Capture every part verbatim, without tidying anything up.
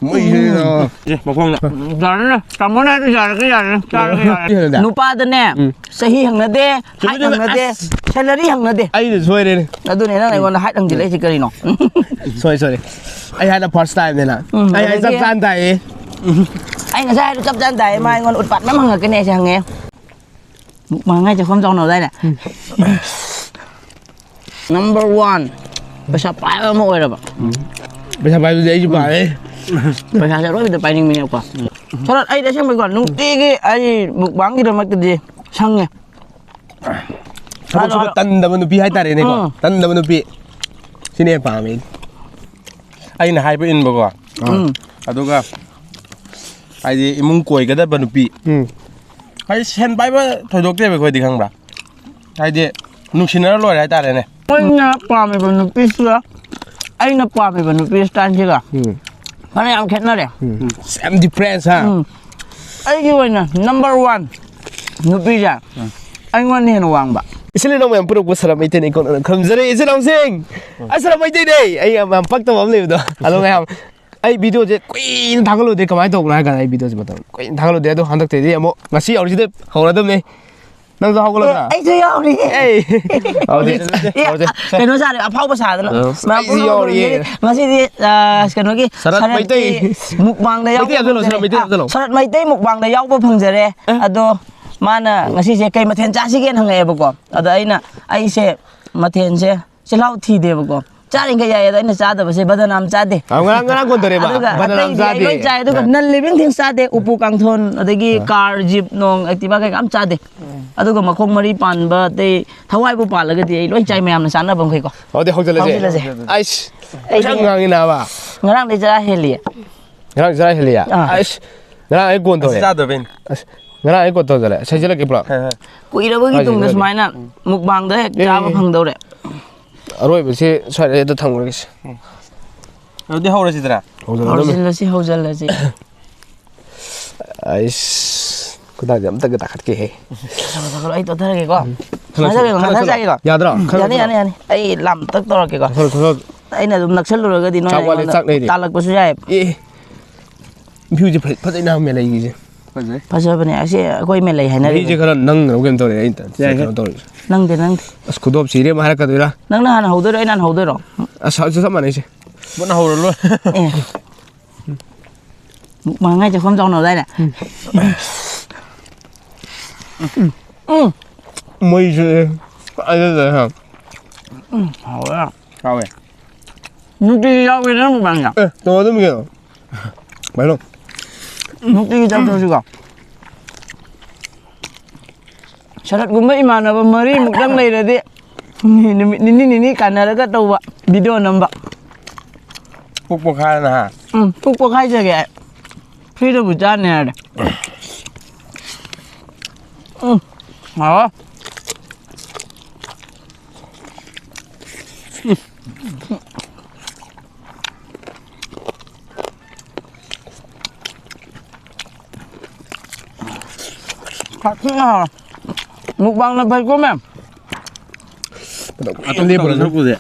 ꯃꯣꯏꯁꯤꯅ ꯑꯦ, ꯃꯈꯣꯡꯗ꯫ ꯌꯥꯔꯦꯅꯦ, ꯇꯥꯃꯣꯅ ꯍꯥꯏꯗꯣ ꯌꯥꯔꯒꯦ, ꯌꯥꯔꯦꯅꯦ, ꯆꯥꯔꯒꯦ, ꯌꯥꯔꯦ꯫ ꯅꯨꯄꯥꯗꯅꯦ, ꯎꯝ꯫ ꯆꯍꯤ ꯍꯪꯅꯗꯦ, ꯍꯥꯏꯠ ꯆꯨꯝꯃꯤ, ꯆꯨꯝꯃꯤ꯫ ꯍꯪꯅꯗꯦ, ꯑꯁ꯫ ꯁꯦꯂꯔꯤ ꯍꯪꯅꯗꯦ꯫ ꯑꯩꯅ ꯁꯣꯏꯔꯦꯅꯦ꯫ ꯑꯗꯨꯅꯦ ꯅꯪ ꯑꯩꯉꯣꯟꯗ ꯍꯥꯏꯠ ꯍꯪꯖꯤꯜꯂꯛꯏꯁꯦ ꯀꯔꯤꯅꯣ? ꯁꯣꯔꯤ, ꯁꯣꯔꯤ꯫ ꯑꯩ ꯍꯥꯏꯅ ꯐꯥꯔꯁ ꯇꯥꯏꯝꯅꯦꯅ꯫ ꯎꯝ, ꯑꯩ ꯍꯥꯏ ꯆꯞ ꯑꯗꯒꯤ ꯆꯥꯅ ꯇꯥꯏꯌꯦ꯫ ꯑꯩ ꯉꯁꯥꯏ ꯍꯥꯏꯗꯣ ꯆꯞ ꯆꯥꯅ ꯇꯥꯏꯌꯦ꯫ ꯃꯥ ꯑꯩꯉꯣꯟꯗ ꯎꯠꯄꯥꯠ ꯃꯌꯥꯝ ꯍꯪꯉꯛꯀꯅꯤ ꯍꯥꯏꯁꯦ ꯍꯪꯉꯦ꯫ ꯃꯨꯛꯕꯥꯡ ꯍꯥꯏꯁꯦ ꯈꯣꯝ ꯆꯥꯎꯅꯕꯗꯥꯏꯅꯦ꯫ ꯅꯝꯕꯔ ꯋꯥꯟ, ꯄꯩꯁꯥ ꯄꯥꯏꯕ ꯑꯃ ꯑꯣꯏꯔꯕ꯫ ꯄꯩꯁꯥ ꯄꯥꯏꯕꯗꯤ ꯑꯩꯁꯨ ꯄꯥꯝꯃꯦ꯫ ꯄꯩꯁꯥꯁꯦ ꯑꯔꯣꯏꯕꯗ ꯄꯥꯏꯅꯤꯡꯕꯅꯦꯕꯀꯣ꯫ ꯁꯔꯠ, ꯑꯩꯗꯤ ꯑꯁꯦꯡꯕꯩꯀꯣ, ꯅꯨꯡꯇꯤꯒꯤ ꯑꯩ ꯃꯨꯛꯕꯥꯡꯒꯤꯗꯃꯛꯇꯗꯤ ꯁꯪꯉꯦ꯫ ꯊꯕꯛ ꯁꯨꯕ ꯍꯜꯂꯣ, ꯍꯜꯂꯣ꯫ ꯇꯟꯗꯕ ꯅꯨꯄꯤ ꯍꯥꯏꯇꯥꯔꯦꯅꯦꯀꯣ꯫ ꯎꯝ꯫ ꯇꯟꯗꯕ ꯅꯨꯄꯤ꯫ ꯁꯤꯅꯦ ꯄꯥꯝꯃꯤ꯫ ꯑꯩꯅ ꯍꯥꯏꯕ ꯏꯟꯕꯀꯣ꯫ ꯎꯝ꯫ ꯑꯗꯨꯒ ꯍꯥꯏꯗꯤ ꯏꯃꯨꯡ ꯀꯣꯏꯒꯗꯕ ꯅꯨꯄꯤ꯫ ꯎꯝ꯫ ꯍꯥꯏꯗꯤ ꯁꯦꯟ ꯄꯥꯏꯕ ꯊꯣꯏꯗꯣꯛꯇꯦꯕ ꯑꯩꯈꯣꯏꯗꯤ, ꯈꯪꯕ꯭ꯔꯥ? ꯍꯥꯏꯗꯤ ꯅꯨꯡꯁꯤꯅꯔ ꯂꯣꯏꯔꯦ ꯍꯥꯏꯇꯥꯔꯦꯅꯦ꯫ ꯃꯣꯏꯅ ꯄꯥꯝꯃꯤꯕ ꯅꯨꯄꯤꯁꯤꯒ ꯑꯩꯅ ꯄꯥꯝꯃꯤꯕ ꯅꯨꯄꯤ ꯁ꯭ꯇꯥꯏꯜꯁꯤꯒ ꯎꯝ꯫ ꯐꯅꯌꯥꯝ ꯈꯦꯠꯅꯔꯦ꯫ ꯎꯝ꯫ ꯌꯥꯝ ꯗꯤꯐ꯭ꯔꯦꯟꯁ, ꯍꯥ? ꯎꯝ꯫ ꯑꯩꯒꯤ ꯑꯣꯏꯅ ꯅꯝꯕꯔ ꯋꯥꯟ ꯅꯨꯄꯤꯁꯦ ꯑꯩꯉꯣꯟꯗ ꯍꯦꯟꯅ ꯋꯥꯡꯕ꯫ ꯏꯆꯤꯜ ꯏꯅꯥꯎ ꯃꯌꯥꯝ ꯄꯨꯔꯛꯄ ꯁꯔꯞ ꯃꯩꯇꯩꯅ ꯏꯀꯣꯟ ꯈꯝꯖꯔꯦ ꯏꯆꯤꯜ ꯏꯅꯥꯎꯁꯤꯡ꯫ ꯑꯩ ꯁꯔꯞ ꯃꯩꯇꯩꯅꯦ꯫ ꯑꯩ ꯌꯥꯝ, ꯌꯥꯝ ꯄꯛꯇꯕ ꯑꯃ ꯂꯩꯕꯗꯣ꯫ ꯑꯗꯣ ꯃꯌꯥꯝ ꯑꯩ ꯚꯤꯗꯤꯑꯣꯁꯦ ꯀꯨꯏꯅ ꯊꯥꯒꯠꯂꯨꯗꯦ꯫ ꯀꯃꯥꯏꯅ ꯇꯧꯕꯅꯣ ꯍꯥꯏ ꯀꯥꯟꯗ ꯑꯩ ꯚꯤꯗꯤꯑꯣꯁꯦ ꯃꯇꯝ ꯀꯨꯏꯅ ꯊꯥꯒꯠꯂꯨꯗꯦ꯫ ꯑꯗꯣ ꯍꯟꯗꯛꯇꯩꯗꯤ ꯑꯃꯨꯛ ꯉꯁꯤ ꯍꯧꯔꯤꯁꯤꯗ ꯍꯧꯔꯗꯕꯅꯦ꯫ ꯅꯪꯁꯨ ꯍꯧꯒꯠꯂꯒ꯫ ꯑꯦ, ꯑꯩꯁꯨ ꯌꯥꯎꯔꯤ꯫ ꯑꯦ꯫ ꯍꯧꯔꯁꯦ, ꯑꯦ, ꯍꯧꯔꯁꯦ꯫ ꯀꯩꯅꯣ ꯁꯥꯔꯦ, ꯑꯐꯥꯎꯕ ꯁꯥꯗꯅ꯫ ꯑ, ꯃꯌꯥꯝ ꯑꯩꯁꯨ ꯄꯨꯝꯅꯃꯛ ꯌꯥꯎꯔꯤꯌꯦ꯫ ꯉꯁꯤꯗꯤ, ꯑ, ꯀꯩꯅꯣꯒꯤ ꯁꯔꯠ ꯁꯔꯠꯀꯤ ꯃꯩꯇꯩ꯫ ꯃꯨꯛꯕꯥꯡꯗ ꯌꯥꯎꯕ ꯃꯩꯇꯩ ꯑꯝꯇ ꯂꯧꯁꯤꯔꯣ, ꯐꯪꯖꯔꯦ꯫ ꯃꯩꯇꯩ ꯑꯝꯇ ꯂꯧ꯫ ꯑ, ꯁꯔꯠ ꯃꯩꯇꯩ ꯃꯨꯛꯕꯥꯡꯗ ꯌꯥꯎꯕ ꯐꯪꯖꯔꯦ꯫ ꯑꯦ꯫ ꯑꯗꯣ ꯃꯥꯅ ꯉꯁꯤꯁꯦ ꯀꯩ ꯃꯊꯦꯜ ꯆꯥꯁꯤꯒꯦꯅ ꯍꯪꯉꯛꯑꯦꯕꯀꯣ꯫ ꯑꯗ ꯑꯩꯅ, ꯑꯩꯁꯦ ꯃꯊꯦꯜꯁꯦ ꯆꯤꯜꯍꯥꯎ ꯊꯤꯗꯦꯕꯀꯣ꯫ ꯆꯥꯔꯤꯈꯩ ꯌꯥꯏ, ꯑꯗ ꯑꯩꯅ ꯆꯥꯗꯕꯁꯦ ꯕꯗꯅꯥꯝ ꯆꯥꯗꯦ꯫ ꯑ, ꯉꯔꯥꯡ, ꯉꯔꯥꯡ ꯀꯣꯟꯗꯧꯔꯦꯕ꯫ ꯑꯗꯨꯒ ꯕꯗꯅꯥꯝ ꯑꯇꯩꯗꯤ ꯑꯩ ꯆꯥꯗꯦ꯫ ꯂꯣꯏ ꯆꯥꯏ, ꯑꯗꯨꯒ ꯑ꯫ Non living things ꯆꯥꯗꯦ꯫ ꯎꯄꯨ ꯀꯥꯡꯊꯣꯟ, ꯑꯗꯒꯤ ꯑ꯫ ꯀꯥꯔ, ꯖꯤꯞ ꯅꯣꯡ, ꯑꯦꯛꯇꯤꯚꯥ ꯀꯩꯀꯥ ꯑꯝ ꯆꯥꯗꯦ꯫ ꯑꯗꯨꯒ ꯃꯈꯣꯡ ꯃꯔꯤ ꯄꯥꯟꯕ, ꯑꯇꯩ ꯊꯋꯥꯏꯕꯨ ꯄꯥꯜꯂꯒꯗꯤ ꯑꯩ ꯂꯣꯏ ꯆꯥꯏ, ꯃꯌꯥꯝꯅ ꯆꯥꯅꯕ ꯃꯈꯩꯀꯣ꯫ ꯑꯗꯨꯗꯤ ꯍꯧꯖꯤꯜꯂꯁꯦ꯫ ꯍꯧꯖꯤꯜꯂꯁꯦ꯫ ꯑꯩꯁ, ꯑꯩꯗꯤ ꯄꯩꯁꯥ ꯉꯥꯡꯉꯤ ꯅꯥꯕ꯫ ꯉꯔꯥꯡꯗꯩ ꯆꯔꯥ ꯍꯦꯜꯂꯤꯌꯦ꯫ ꯉꯔꯥꯡ ꯆꯔꯥ ꯍꯦꯜꯂꯤꯌꯦ? ꯑꯥ꯫ ꯑꯩꯁ, ꯉꯔꯥꯡ ꯑꯩ ꯀꯣꯟ ꯇꯧꯔꯦ꯫ ꯆꯥꯗꯕꯩꯅꯦ꯫ ꯑꯁ, ꯉꯔꯥꯡ ꯑꯩ ꯀꯣꯟ ꯇꯧꯖꯔꯦ꯫ ꯁꯩꯖꯜꯂꯛꯀꯦ ꯄꯨꯂꯞ꯫ ꯍꯣꯏ, ꯍꯣꯏ꯫ ꯀꯨꯏꯔꯕꯒꯤ ꯍꯣꯏ, ꯇꯨꯡꯗ ꯁꯩꯖꯜꯂꯛꯀꯦ꯫ ꯁꯨꯃꯥꯏꯅ ꯃꯨꯛꯕꯥꯡꯗ ꯍꯦꯛ ꯑꯦ, ꯆꯥꯕ ꯑꯦ, ꯑꯦ꯫ ꯐꯪꯗꯧꯔꯦ꯫ ꯑꯔꯣꯏꯕꯁꯤ ꯁ꯭ꯋꯥꯏꯗ ꯍꯦꯛꯇ ꯊꯝꯈ꯭ꯔꯒꯦꯁꯦ꯫ ꯑꯗꯨꯗꯤ ꯍꯧꯔꯁꯤꯗꯅ꯫ ꯍꯧꯖꯤꯜꯂꯗꯝꯅꯤ꯫ ꯍꯧꯖꯤꯜꯂꯁꯤ, ꯍꯧꯖꯤꯜꯂꯁꯤ꯫ ꯑꯩꯁ, ꯈꯨꯗꯥꯡꯁꯦ ꯑꯝꯇꯒ ꯇꯥꯈꯠꯀꯦꯍꯦ꯫ ꯊꯝꯃꯣ, ꯊꯝꯃꯣ, ꯑꯩ ꯇꯣꯠꯊꯔꯒꯦꯀꯣ꯫ ꯈꯔ ꯉꯥꯡꯊꯔꯒꯦꯀꯣ, ꯈꯔ ꯉꯥꯡꯊꯔꯒꯦꯀꯣ꯫ ꯌꯥꯗ꯭ꯔꯣ? ꯈꯔ ꯌꯥꯅꯤ, ꯈꯔ꯫ ꯌꯥꯅꯤ, ꯌꯥꯅꯤ꯫ ꯑꯩ ꯂꯥꯝꯇꯛ ꯇꯧꯔꯛꯀꯦꯀꯣ꯫ ꯈꯔ, ꯈꯔ꯫ ꯑꯩꯅ ꯑꯗꯨꯝ ꯅꯛꯁꯜꯂꯨꯔꯒꯗꯤ ꯅꯣꯏꯅ ꯆꯥꯛ ꯋꯥꯠꯂꯦ, ꯑꯩꯉꯣꯟꯗ ꯆꯥꯛ ꯂꯩꯔꯤ꯫ ꯇꯥꯜꯂꯛꯄꯁꯨ ꯌꯥꯏꯌꯦꯕ꯫ ꯑꯦ, ꯑꯦ꯫ ꯚ꯭ꯌꯨꯁꯦ ꯐꯖ-, ꯐꯖꯩꯅ ꯃꯦꯂꯩꯒꯤꯁꯦ꯫ ꯐꯖꯩ꯫ ꯐꯖꯕꯅꯦ꯫ ꯑꯁꯤ ꯑꯩꯈꯣꯏ ꯃꯦꯂꯩ ꯍꯥꯏꯅꯔꯤꯕꯅꯦ꯫ ꯃꯍꯤꯁꯦ ꯈꯔ ꯅꯪꯅꯕ ꯀꯩꯅꯣ ꯇꯧꯔꯦ꯫ ꯑꯩꯅ ꯌꯥꯏ, ꯀꯩꯅꯣ ꯌꯥꯏ꯫ ꯇꯧꯔꯤꯁꯦ꯫ ꯅꯪꯗꯦ, ꯅꯪꯗꯦ꯫ ꯑꯁ, ꯈꯨꯗꯣꯞ ꯁꯤꯔꯦ ꯑꯃ ꯍꯥꯏꯔꯛꯀꯗꯣꯏꯔꯥ? ꯅꯪꯅ ꯍꯥꯟꯅ ꯍꯧꯗꯣꯏꯔꯣ, ꯑꯩꯅ ꯍꯥꯟꯅ ꯍꯧꯗꯣꯏꯔꯣ? ꯑꯁ, ꯆꯞ ꯃꯥꯟꯅꯩꯁꯦ꯫ ꯄꯨꯟꯅ ꯍꯧꯔ ꯂꯣꯏꯔꯦ꯫ ꯑꯦ꯫ ꯃꯨꯛꯕꯥꯡ ꯍꯥꯏꯁꯦ ꯈꯣꯝ ꯆꯥꯎꯅꯕꯗꯥꯏꯅꯦ꯫ ꯎꯝ꯫ ꯃꯣꯏꯁꯨ ꯑꯗꯨꯗ ꯍꯥ꯫ ꯎꯝ, ꯍꯥꯎꯋꯦ꯫ ꯍꯥꯎꯋꯦ꯫ ꯅꯨꯡꯇꯤꯒꯤ ꯌꯥꯎꯒꯦ ꯅꯪ ꯃꯨꯛꯕꯥꯡꯗ? ꯑꯦ, ꯇꯧꯔꯗꯝꯅꯤ ꯀꯩꯅꯣ꯫ ꯀꯩꯅꯣ? ꯅꯨꯡꯇꯤꯒꯤ ꯆꯠꯈ꯭ꯔꯁꯤꯀꯣ꯫ ꯁꯔꯠꯀꯨꯝꯕ ꯏꯃꯥꯟꯅꯕ ꯃꯔꯤꯃꯨꯛꯇꯪ ꯂꯩꯔꯗꯤ, ꯅꯨꯃꯤꯠ ꯅꯤꯅꯤ ꯅꯤꯅꯤ ꯀꯥꯟꯅꯔꯒ ꯇꯧꯕ video ꯅꯝꯕ꯫ ꯄꯨꯛ ꯄꯣꯛꯈꯥꯏꯔꯅ ꯍꯥ? ꯎꯝ, ꯄꯨꯛ ꯄꯣꯛꯈꯥꯏꯖꯒꯦ ꯑꯩ꯫ Free ꯗꯕꯨ ꯆꯥꯅꯤ ꯍꯥꯏꯔꯗꯤ꯫ ꯎꯝ, ꯍꯥꯎꯋꯦ꯫ ꯃꯨꯛꯕꯥꯡꯅ ꯐꯩꯀꯣ, ꯃꯦꯝ꯫ ꯐꯅ ꯀꯨꯏꯅ ꯑꯇꯣꯞꯄ ꯂꯦꯞꯄꯨꯔꯁꯨ꯫ ꯇꯧꯗꯧ ꯁꯔꯨꯛꯄꯨꯗꯤ꯫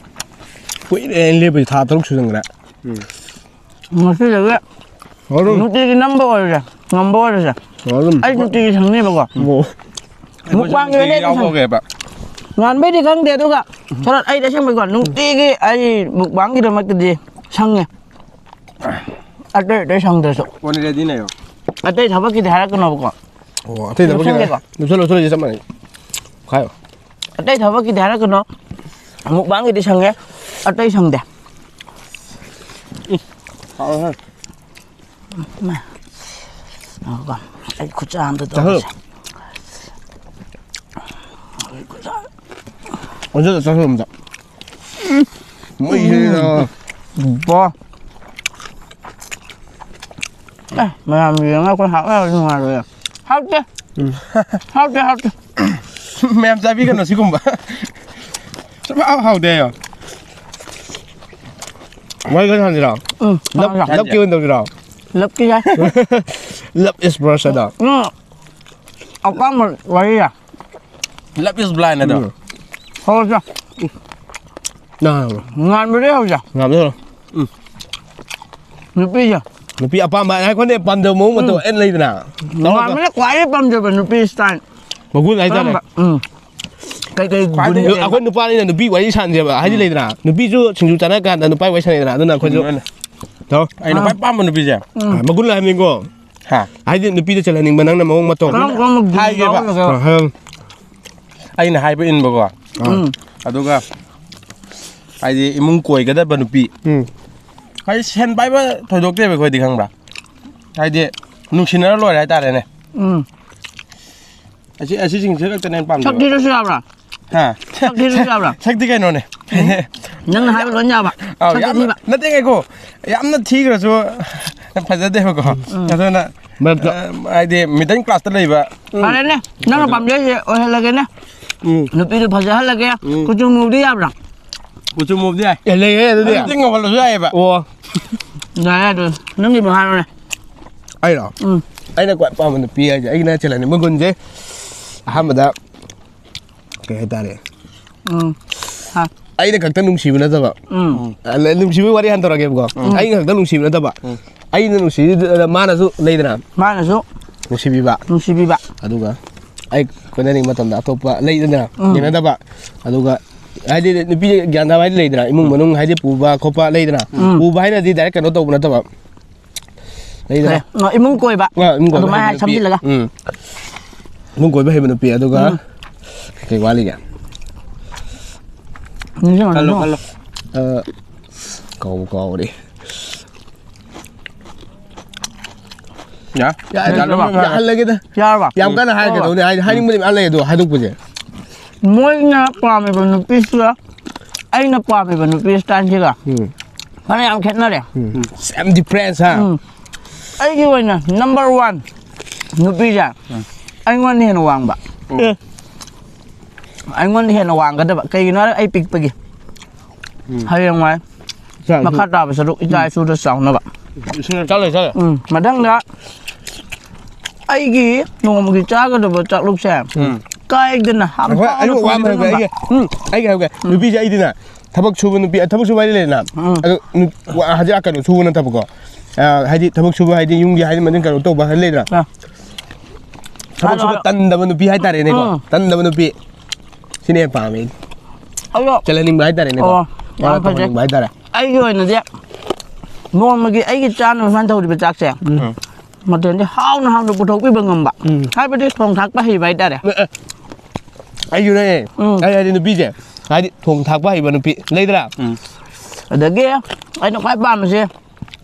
ꯀꯨꯏꯔꯦ ꯑꯩꯅ ꯂꯦꯞꯄꯁꯦ, ꯊꯥ ꯇꯔꯨꯛ ꯁꯨꯖꯟꯈ꯭ꯔꯦ꯫ ꯎꯝ꯫ ꯉꯁꯤꯗꯒꯤ ꯑꯗꯨꯝ꯫ ꯅꯨꯡꯇꯤꯒꯤ ꯅꯝꯕ ꯑꯣꯏꯔꯁꯦ, ꯉꯝꯕ ꯑꯣꯏꯔꯁꯦ꯫ ꯑꯗꯨꯝ꯫ ꯑꯩ ꯅꯨꯡꯇꯤꯒꯤ ꯁꯪꯅꯤꯕꯀꯣ꯫ ꯑꯣ꯫ ꯃꯨꯛꯕꯥꯡꯒꯤ ꯑꯣꯏꯅ ꯑꯩꯗꯤ ꯁꯪ-, ꯌꯥꯎꯕꯒꯦꯕ꯫ ꯉꯥꯟꯕꯩꯗꯤ ꯈꯪꯗꯦ, ꯑꯗꯨꯒ ꯁꯔꯠ, ꯑꯩꯗꯤ ꯑꯁꯦꯡꯕꯩꯀꯣ, ꯅꯨꯡꯇꯤꯒꯤ ꯑꯩ ꯃꯨꯛꯕꯥꯡꯒꯤꯗꯃꯛꯇꯗꯤ ꯁꯪꯉꯦ꯫ ꯑꯇꯩ ꯑꯇꯩ ꯁꯪꯗ꯭ꯔꯁꯨ꯫ ꯀꯣꯟꯅ ready ꯅꯦꯌꯣ꯫ ꯑꯇꯩ ꯊꯕꯛꯀꯤꯗꯤ ꯍꯥꯏꯔꯛꯀꯅꯣꯕꯀꯣ꯫ ꯑꯣ, ꯑꯇꯩ ꯊꯕꯛꯀꯤ ꯂꯨꯞꯁꯜꯂꯦꯀꯣ꯫ ꯂꯨꯞꯁꯜꯂꯣ, ꯂꯨꯞꯁꯜꯂꯣ, ꯆꯞ ꯃꯥꯟꯅꯩ꯫ ꯈꯥꯏꯌꯣ꯫ ꯑꯇꯩ ꯊꯕꯛꯀꯤꯗꯤ ꯍꯥꯏꯔꯛꯀꯅꯣ꯫ ꯃꯨꯛꯕꯥꯡꯒꯤꯗꯤ ꯁꯪꯉꯦ꯫ ꯑꯇꯩ ꯁꯪꯗꯦ꯫ ꯎꯝ꯫ ꯍꯥꯎꯋꯦ, ꯍꯥꯎꯋꯦ꯫ ꯃꯥ꯫ ꯉꯥꯏꯈꯣꯀꯣ꯫ ꯑꯩ ꯈꯨꯠꯁꯥ ꯑꯝꯇ ꯆꯥꯍꯜꯂꯣ꯫ ꯇꯧꯔꯁꯦ꯫ ꯑꯩ ꯈꯨꯠꯁꯥ꯫ ꯑꯣꯟꯁꯤꯜꯂꯣ, ꯆꯥꯍꯜꯂꯣ ꯑꯝꯇ꯫ ꯃꯩꯁꯤꯅ꯫ ꯎꯝ꯫ ꯕꯣ꯫ ꯑꯦ, ꯃꯌꯥꯝ ꯌꯦꯡꯉꯒ ꯑꯩꯈꯣꯏ ꯍꯥꯞꯅꯔꯗꯤ ꯅꯨꯡꯉꯥꯏꯔꯣꯏꯌꯦ꯫ ꯍꯥꯎꯇꯦ꯫ ꯎꯝ꯫ ꯍꯥꯎꯇꯦ, ꯍꯥꯎꯇꯦ꯫ ꯃꯌꯥꯝ ꯆꯥꯕꯤꯒꯅꯨ ꯁꯤꯒꯨꯝꯕ꯫ ꯁꯨꯡꯍꯥꯎ ꯍꯥꯎꯇꯦ ꯍꯥꯏꯌꯣ꯫ ꯋꯥꯔꯤ ꯈꯔ ꯁꯥꯟꯅꯁꯤꯔꯣ? ꯎꯝ, ꯂꯞ-, ꯁꯥꯟꯅꯁꯤ꯫ ꯂꯞꯀꯤ ꯑꯣꯏꯅ ꯇꯧꯁꯤꯔꯣ? ꯂꯞꯀꯤ ꯌꯥꯏ꯫ Love is first ꯍꯥꯏꯗꯣ꯫ ꯎꯝ꯫ ꯑꯄꯥꯝꯕ ꯋꯥꯔꯤ ꯌꯥꯏ꯫ Love is blind ꯍꯥꯏꯗꯣ꯫ ꯎꯝ꯫ ꯍꯧꯔꯁꯦ꯫ ꯅꯪ ꯍꯥꯏꯔꯣ꯫ ꯉꯥꯟꯕꯗꯩ ꯍꯧꯁꯦ꯫ ꯉꯥꯟꯕꯗꯩ ꯍꯧꯔꯣ꯫ ꯎꯝ꯫ ꯅꯨꯄꯤꯁꯦ꯫ ꯅꯨꯄꯤ ꯑꯄꯥꯝꯕ ꯍꯥꯏ, ꯑꯩꯈꯣꯏꯅ ꯄꯥꯝꯖꯕ ꯃꯑꯣꯡ ꯃꯇꯧ ꯑꯦꯟ ꯂꯩꯗꯅ꯫ ꯅꯨꯄꯥ ꯑꯃꯅ ꯈ꯭ꯋꯥꯏꯗꯩ ꯄꯥꯝꯖꯕ ꯅꯨꯄꯤ ꯁ꯭ꯇꯥꯏꯜ꯫ ꯃꯒꯨꯟ ꯍꯥꯏꯇꯥꯔꯦ꯫ ꯀꯔꯝꯕ? ꯎꯝ꯫ ꯀꯩꯀꯩ ꯒꯨꯟ ꯈ꯭ꯋꯥꯏꯗꯒꯤ ꯂꯩꯒꯦ? ꯑꯩꯈꯣꯏ ꯅꯨꯄꯥꯅꯤꯅ ꯅꯨꯄꯤ ꯋꯥꯔꯤ ꯁꯥꯟꯅꯁꯦꯕ ꯍꯥꯏꯗꯤ ꯎꯝ꯫ ꯂꯩꯗꯅ, ꯅꯨꯄꯤꯁꯨ ꯁꯤꯡꯖꯨ ꯆꯥꯟꯅ ꯀꯥꯟꯗ ꯅꯨꯄꯥ ꯋꯥꯔꯤ ꯁꯥꯟꯅꯩꯗꯅ, ꯑꯗꯨꯅ ꯑꯩꯈꯣꯏꯁꯨ꯫ ꯎꯝ꯫ ꯇꯧ꯫ ꯑꯩꯅ ꯈ꯭ꯋꯥꯏ ꯄꯥꯝꯕ ꯅꯨꯄꯤꯁꯦ꯫ ꯎꯝ꯫ ꯃꯒꯨꯟ ꯂꯩ ꯍꯥꯏꯕꯅꯤꯀꯣ꯫ ꯍꯥ꯫ ꯍꯥꯏꯗꯤ ꯅꯨꯄꯤꯗ ꯆꯜꯍꯟꯅꯤꯡꯕ ꯅꯪꯅ ꯃꯑꯣꯡ ꯃꯇꯧ꯫ ꯀꯔꯝ ꯀꯔꯝꯕ ꯒꯨꯟ ꯍꯥꯏꯒꯦꯕ꯫ ꯌꯥꯎꯔꯒꯦꯕ? ꯑꯥ, ꯍꯥꯏꯌꯣ꯫ ꯑꯩꯅ ꯍꯥꯏꯕ ꯏꯟꯕꯀꯣ꯫ ꯎꯝ꯫ ꯑꯗꯨꯒ ꯍꯥꯏꯗꯤ ꯏꯃꯨꯡ ꯀꯣꯏꯒꯗꯕ ꯅꯨꯄꯤ꯫ ꯎꯝ꯫ ꯍꯥꯏꯗꯤ ꯁꯦꯟ ꯄꯥꯏꯕ ꯊꯣꯏꯗꯣꯛꯇꯦꯕ ꯑꯩꯈꯣꯏꯗꯤ, ꯈꯪꯕ꯭ꯔꯥ? ꯍꯥꯏꯗꯤ ꯅꯨꯡꯁꯤꯅꯔ ꯂꯣꯏꯔꯦ ꯍꯥꯏꯇꯥꯔꯦꯅꯦ꯫ ꯎꯝ꯫ ꯑꯁꯤ, ꯑꯁꯤꯁꯤꯡꯁꯦ ꯈꯛꯇꯅꯦ ꯑꯩꯅ ꯄꯥꯝꯖꯕ꯫ ꯁꯛ ꯊꯤꯔꯁꯨ ꯌꯥꯕ꯭ꯔꯥ? ꯍꯥ? ꯁꯛ ꯊꯤꯔꯁꯨ ꯌꯥꯕ꯭ꯔꯥ? ꯁꯛꯇꯤ ꯀꯩꯅꯣꯅꯦ꯫ ꯅꯪꯅ ꯍꯥꯏꯕ ꯂꯣꯏ ꯌꯥꯕ꯫ ꯑꯥꯎ, ꯁꯛ ꯌꯥꯝꯅ, ꯊꯤꯕ꯫ ꯅꯠꯇꯦ, ꯉꯥꯏꯈꯣ꯫ ꯌꯥꯝꯅ ꯊꯤꯈ꯭ꯔꯁꯨ ꯐꯖꯗꯦꯕꯀꯣ꯫ ꯎꯝ꯫ ꯑꯗꯨꯅ, ꯃꯔꯛꯇ꯫ ꯑ, ꯍꯥꯏꯗꯤ middle class ꯇ ꯂꯩꯕ꯫ ꯎꯝ꯫ ꯐꯔꯦꯅꯦ, ꯅꯪꯅ ꯄꯥꯝꯖꯩꯁꯦ ꯑꯣꯏꯍꯜꯂꯒꯦꯅꯦ꯫ ꯎꯝ꯫ ꯅꯨꯄꯤꯗꯨ ꯐꯖꯍꯜꯂꯒꯦ꯫ ꯎꯝ꯫ ꯀꯨꯆꯨ ꯃꯨꯕꯗꯤ ꯌꯥꯕ꯭ꯔꯥ? ꯀꯨꯆꯨ ꯃꯨꯕꯗꯤ ꯌꯥꯏ꯫ ꯑꯦ, ꯂꯩꯌꯦ ꯑꯗꯨꯗꯤ꯫ ꯑꯗꯨꯗꯤ ꯉꯧꯍꯜꯂꯁꯨ ꯌꯥꯏꯑꯕ꯫ ꯑꯣ꯫ ꯌꯥꯏ ꯑꯗꯨ꯫ ꯅꯪꯒꯤꯗꯣ ꯍꯥꯏꯔꯣꯅꯦ꯫ ꯑꯩꯔꯣ? ꯎꯝ꯫ ꯑꯩꯅ ꯈ꯭ꯋꯥꯏ ꯄꯥꯝꯕ ꯅꯨꯄꯤ ꯍꯥꯏꯁꯦ, ꯑꯩꯒꯤ ꯅꯠꯇꯦ, ꯂꯩꯅꯤꯡꯕ ꯒꯨꯟꯁꯦ ꯑꯍꯥꯟꯕꯗ ꯀꯩ ꯍꯥꯏꯇꯥꯔꯦ? ꯎꯝ꯫ ꯍꯥ꯫ ꯑꯩꯅ ꯈꯛꯇ ꯅꯨꯡꯁꯤꯕ ꯅꯠꯇꯕ꯫ ꯎꯝ꯫ ꯑ, ꯅꯨꯡꯁꯤꯕꯒꯤ ꯋꯥꯔꯤ ꯍꯥꯟꯅ ꯇꯧꯔꯛꯀꯦꯕꯀꯣ꯫ ꯎꯝ꯫ ꯑꯩꯅ ꯈꯛꯇ ꯅꯨꯡꯁꯤꯕ ꯅꯠꯇꯕ꯫ ꯎꯝ꯫ ꯑꯩꯅ ꯅꯨꯡꯁꯤꯕꯗ ꯃꯥꯅꯁꯨ ꯂꯩꯗꯅ꯫ ꯃꯥꯅꯁꯨ ꯅꯨꯡꯁꯤꯕꯤꯕ꯫ ꯅꯨꯡꯁꯤꯕꯤꯕ꯫ ꯑꯗꯨꯒ ꯑꯩ ꯀꯣꯏꯅꯔꯤꯉꯩ ꯃꯇꯝꯗ ꯑꯇꯣꯞꯄ ꯂꯩꯗꯅ, ꯎꯝ꯫ ꯌꯦꯡꯅꯗꯕ꯫ ꯑꯗꯨꯒ ꯍꯥꯏꯗꯤ ꯅꯨꯄꯤ ꯒ꯭ꯌꯥꯟ ꯇꯥꯕ ꯍꯥꯏꯗꯤ ꯂꯩꯗꯅ, ꯏꯃꯨꯡ ꯃꯅꯨꯡ ꯍꯥꯏꯗꯤ ꯄꯨꯕ ꯈꯣꯠꯄ ꯂꯩꯗꯅ꯫ ꯎꯝ꯫ ꯄꯨꯕ ꯍꯥꯏꯅꯗꯤ direct ꯀꯩꯅꯣ ꯇꯧꯕ ꯅꯠꯇꯕ꯫ ꯂꯩꯗꯅ꯫ ꯑꯦ, ꯏꯃꯨꯡ ꯀꯣꯏꯕ꯫ ꯑ, ꯏꯃꯨꯡ ꯀꯣꯏꯕ ꯑꯗꯨꯃꯥꯏꯅ ꯍꯩꯕ ꯅꯨꯄꯤ꯫ ꯁꯝꯖꯤꯜꯂꯒ꯫ ꯎꯝ꯫ ꯏꯃꯨꯡ ꯀꯣꯏꯕ ꯍꯩꯕ ꯅꯨꯄꯤ, ꯑꯗꯨꯒ ꯎꯝ꯫ ꯀꯩ ꯋꯥꯠꯂꯤꯒꯦ? ꯅꯤꯡꯁꯤꯡꯉꯣ, ꯈꯜꯂꯣ, ꯅꯤꯡꯁꯤꯡꯉꯣ꯫ ꯈꯜꯂꯣ꯫ ꯑ, ꯀꯥꯎꯕꯨ ꯀꯥꯎꯔꯦ꯫ ꯌꯥ? ꯌꯥꯔꯦ, ꯌꯥꯔꯕ? ꯌꯥꯍꯜꯂꯒꯦꯗ꯫ ꯌꯥꯔꯕ? ꯌꯥꯝ ꯀꯟꯅ ꯎꯝ꯫ ꯍꯥꯏꯒꯗꯧꯅꯦ, ꯍꯥꯏꯗꯤ ꯍꯥꯏꯅꯤꯡꯕꯗꯤ ꯃꯌꯥꯝ ꯂꯩ, ꯑꯗꯣ ꯍꯥꯏꯗꯣꯛꯄꯁꯦ꯫ ꯃꯣꯏꯅ ꯄꯥꯝꯃꯤꯕ ꯅꯨꯄꯤꯁꯤꯒ ꯑꯩꯅ ꯄꯥꯝꯃꯤꯕ ꯅꯨꯄꯤ ꯁ꯭ꯇꯥꯏꯜꯁꯤꯒ ꯎꯝ꯫ ꯐꯅꯌꯥꯝ ꯈꯦꯠꯅꯔꯦ꯫ ꯎꯝ꯫ ꯌꯥꯝ difference, ꯍꯥ? ꯎꯝ꯫ ꯑꯩꯒꯤ ꯑꯣꯏꯅ number one ꯅꯨꯄꯤꯁꯦ ꯎꯝ꯫ ꯑꯩꯉꯣꯟꯗ ꯍꯦꯟꯅ ꯋꯥꯡꯕ꯫ ꯎꯝ꯫ ꯑꯦ꯫ ꯑꯩꯉꯣꯟꯗ ꯍꯦꯟꯅ ꯋꯥꯡꯒꯗꯕ꯫ ꯀꯩꯒꯤꯅꯣ ꯍꯥꯏꯔ ꯑꯩ ꯄꯤꯛꯄꯒꯤ꯫ ꯎꯝ꯫ ꯍꯌꯦꯡꯋꯥꯏ ꯆꯥ-, ꯃꯈꯥ ꯇꯥꯕ ꯁꯔꯨꯛ ꯏꯆꯥ ꯏꯁꯨꯗ ꯆꯥꯎꯅꯕ꯫ ꯆꯠꯂꯣ, ꯆꯠꯂꯣ꯫ ꯎꯝ꯫ ꯃꯊꯪꯗ ꯑꯩꯒꯤ ꯅꯣꯡꯃꯒꯤ ꯆꯥꯒꯗꯕ ꯆꯥꯛꯂꯨꯛꯁꯦ ꯎꯝ꯫ ꯀꯥꯏꯗꯅ ꯍꯥꯞ ꯑꯩꯈꯣꯏ, ꯑꯩ ꯋꯥ ꯑꯃ ꯍꯥꯏꯒꯦ, ꯊꯣꯡꯗꯅꯕ꯫ ꯑꯩꯒꯤ, ꯎꯝ, ꯑꯩꯒꯤ ꯍꯥꯏꯒꯦ꯫ ꯎꯝ꯫ ꯅꯨꯄꯤꯁꯦ ꯑꯩꯗꯤꯅꯦ, ꯊꯕꯛ ꯁꯨꯕ ꯅꯨꯄꯤ, ꯊꯕꯛ ꯁꯨꯕ ꯍꯥꯏꯗꯤ ꯂꯩꯗꯅ, ꯎꯝ. ꯑꯗꯣ ꯅꯨ- ꯋꯥ- ꯍꯧꯖꯤꯛ ꯀꯩꯅꯣ ꯁꯨꯕ ꯅꯠꯇꯕꯀꯣ, ꯑ, ꯍꯥꯏꯗꯤ ꯊꯕꯛ ꯁꯨꯕ ꯍꯥꯏꯗꯤ ꯌꯨꯝꯒꯤ ꯍꯥꯏꯗꯤ ꯃꯇꯦꯡ ꯀꯩꯅꯣ ꯇꯧꯕ ꯍꯥꯏꯗꯤ ꯂꯩꯗꯅ, ꯑ. ꯊꯕꯛ ꯁꯨꯕ ꯍꯥꯏꯔꯣ. ꯇꯟꯗꯕ ꯅꯨꯄꯤ ꯍꯥꯏꯇꯥꯔꯦꯅꯦꯀꯣ. ꯎꯝ. ꯇꯟꯗꯕ ꯅꯨꯄꯤ, ꯁꯤꯅ ꯍꯦꯟꯅ ꯄꯥꯝꯃꯦ ꯑꯩꯗꯤ. ꯑꯩꯗꯣ ꯆꯜꯍꯟꯅꯤꯡꯕ ꯍꯥꯏꯇꯥꯔꯦꯅꯦꯀꯣ. ꯑꯣ, ꯌꯥꯝ ꯃꯥꯅ ꯐꯖꯩ. ꯇꯧꯍꯟꯅꯤꯡꯕ ꯍꯥꯏꯇꯥꯔꯦ. ꯑꯩꯒꯤ ꯑꯣꯏꯅꯗꯤ ꯅꯣꯡꯃꯒꯤ ꯑꯩꯒꯤ ꯆꯥꯅꯕ ꯁꯨꯃꯥꯏꯅ ꯇꯧꯔꯤꯕ ꯆꯥꯛꯁꯦ, ꯎꯝ. ꯃꯊꯦꯜꯗꯤ ꯍꯥꯎꯅ ꯍꯥꯎꯅ ꯄꯨꯊꯣꯛꯄꯤꯕ ꯉꯝꯕ, ꯎꯝ. ꯍꯥꯏꯕꯗꯤ ꯊꯣꯡ ꯊꯥꯛꯄ ꯍꯩꯕ ꯍꯥꯏꯇꯥꯔꯦ. ꯑꯦ, ꯑꯦ. ꯑꯩꯁꯨꯅꯦ. ꯎꯝ. ꯑꯩ ꯍꯥꯏꯗꯤ ꯅꯨꯄꯤꯁꯦ, ꯍꯥꯏꯗꯤ ꯊꯣꯡ ꯊꯥꯛꯄ ꯍꯩꯕ ꯅꯨꯄꯤ ꯂꯩꯗ꯭ꯔꯥ? ꯑꯗꯒꯤ ꯑꯩꯅ ꯈ꯭ꯋꯥꯏ ꯄꯥꯝꯕꯁꯦ,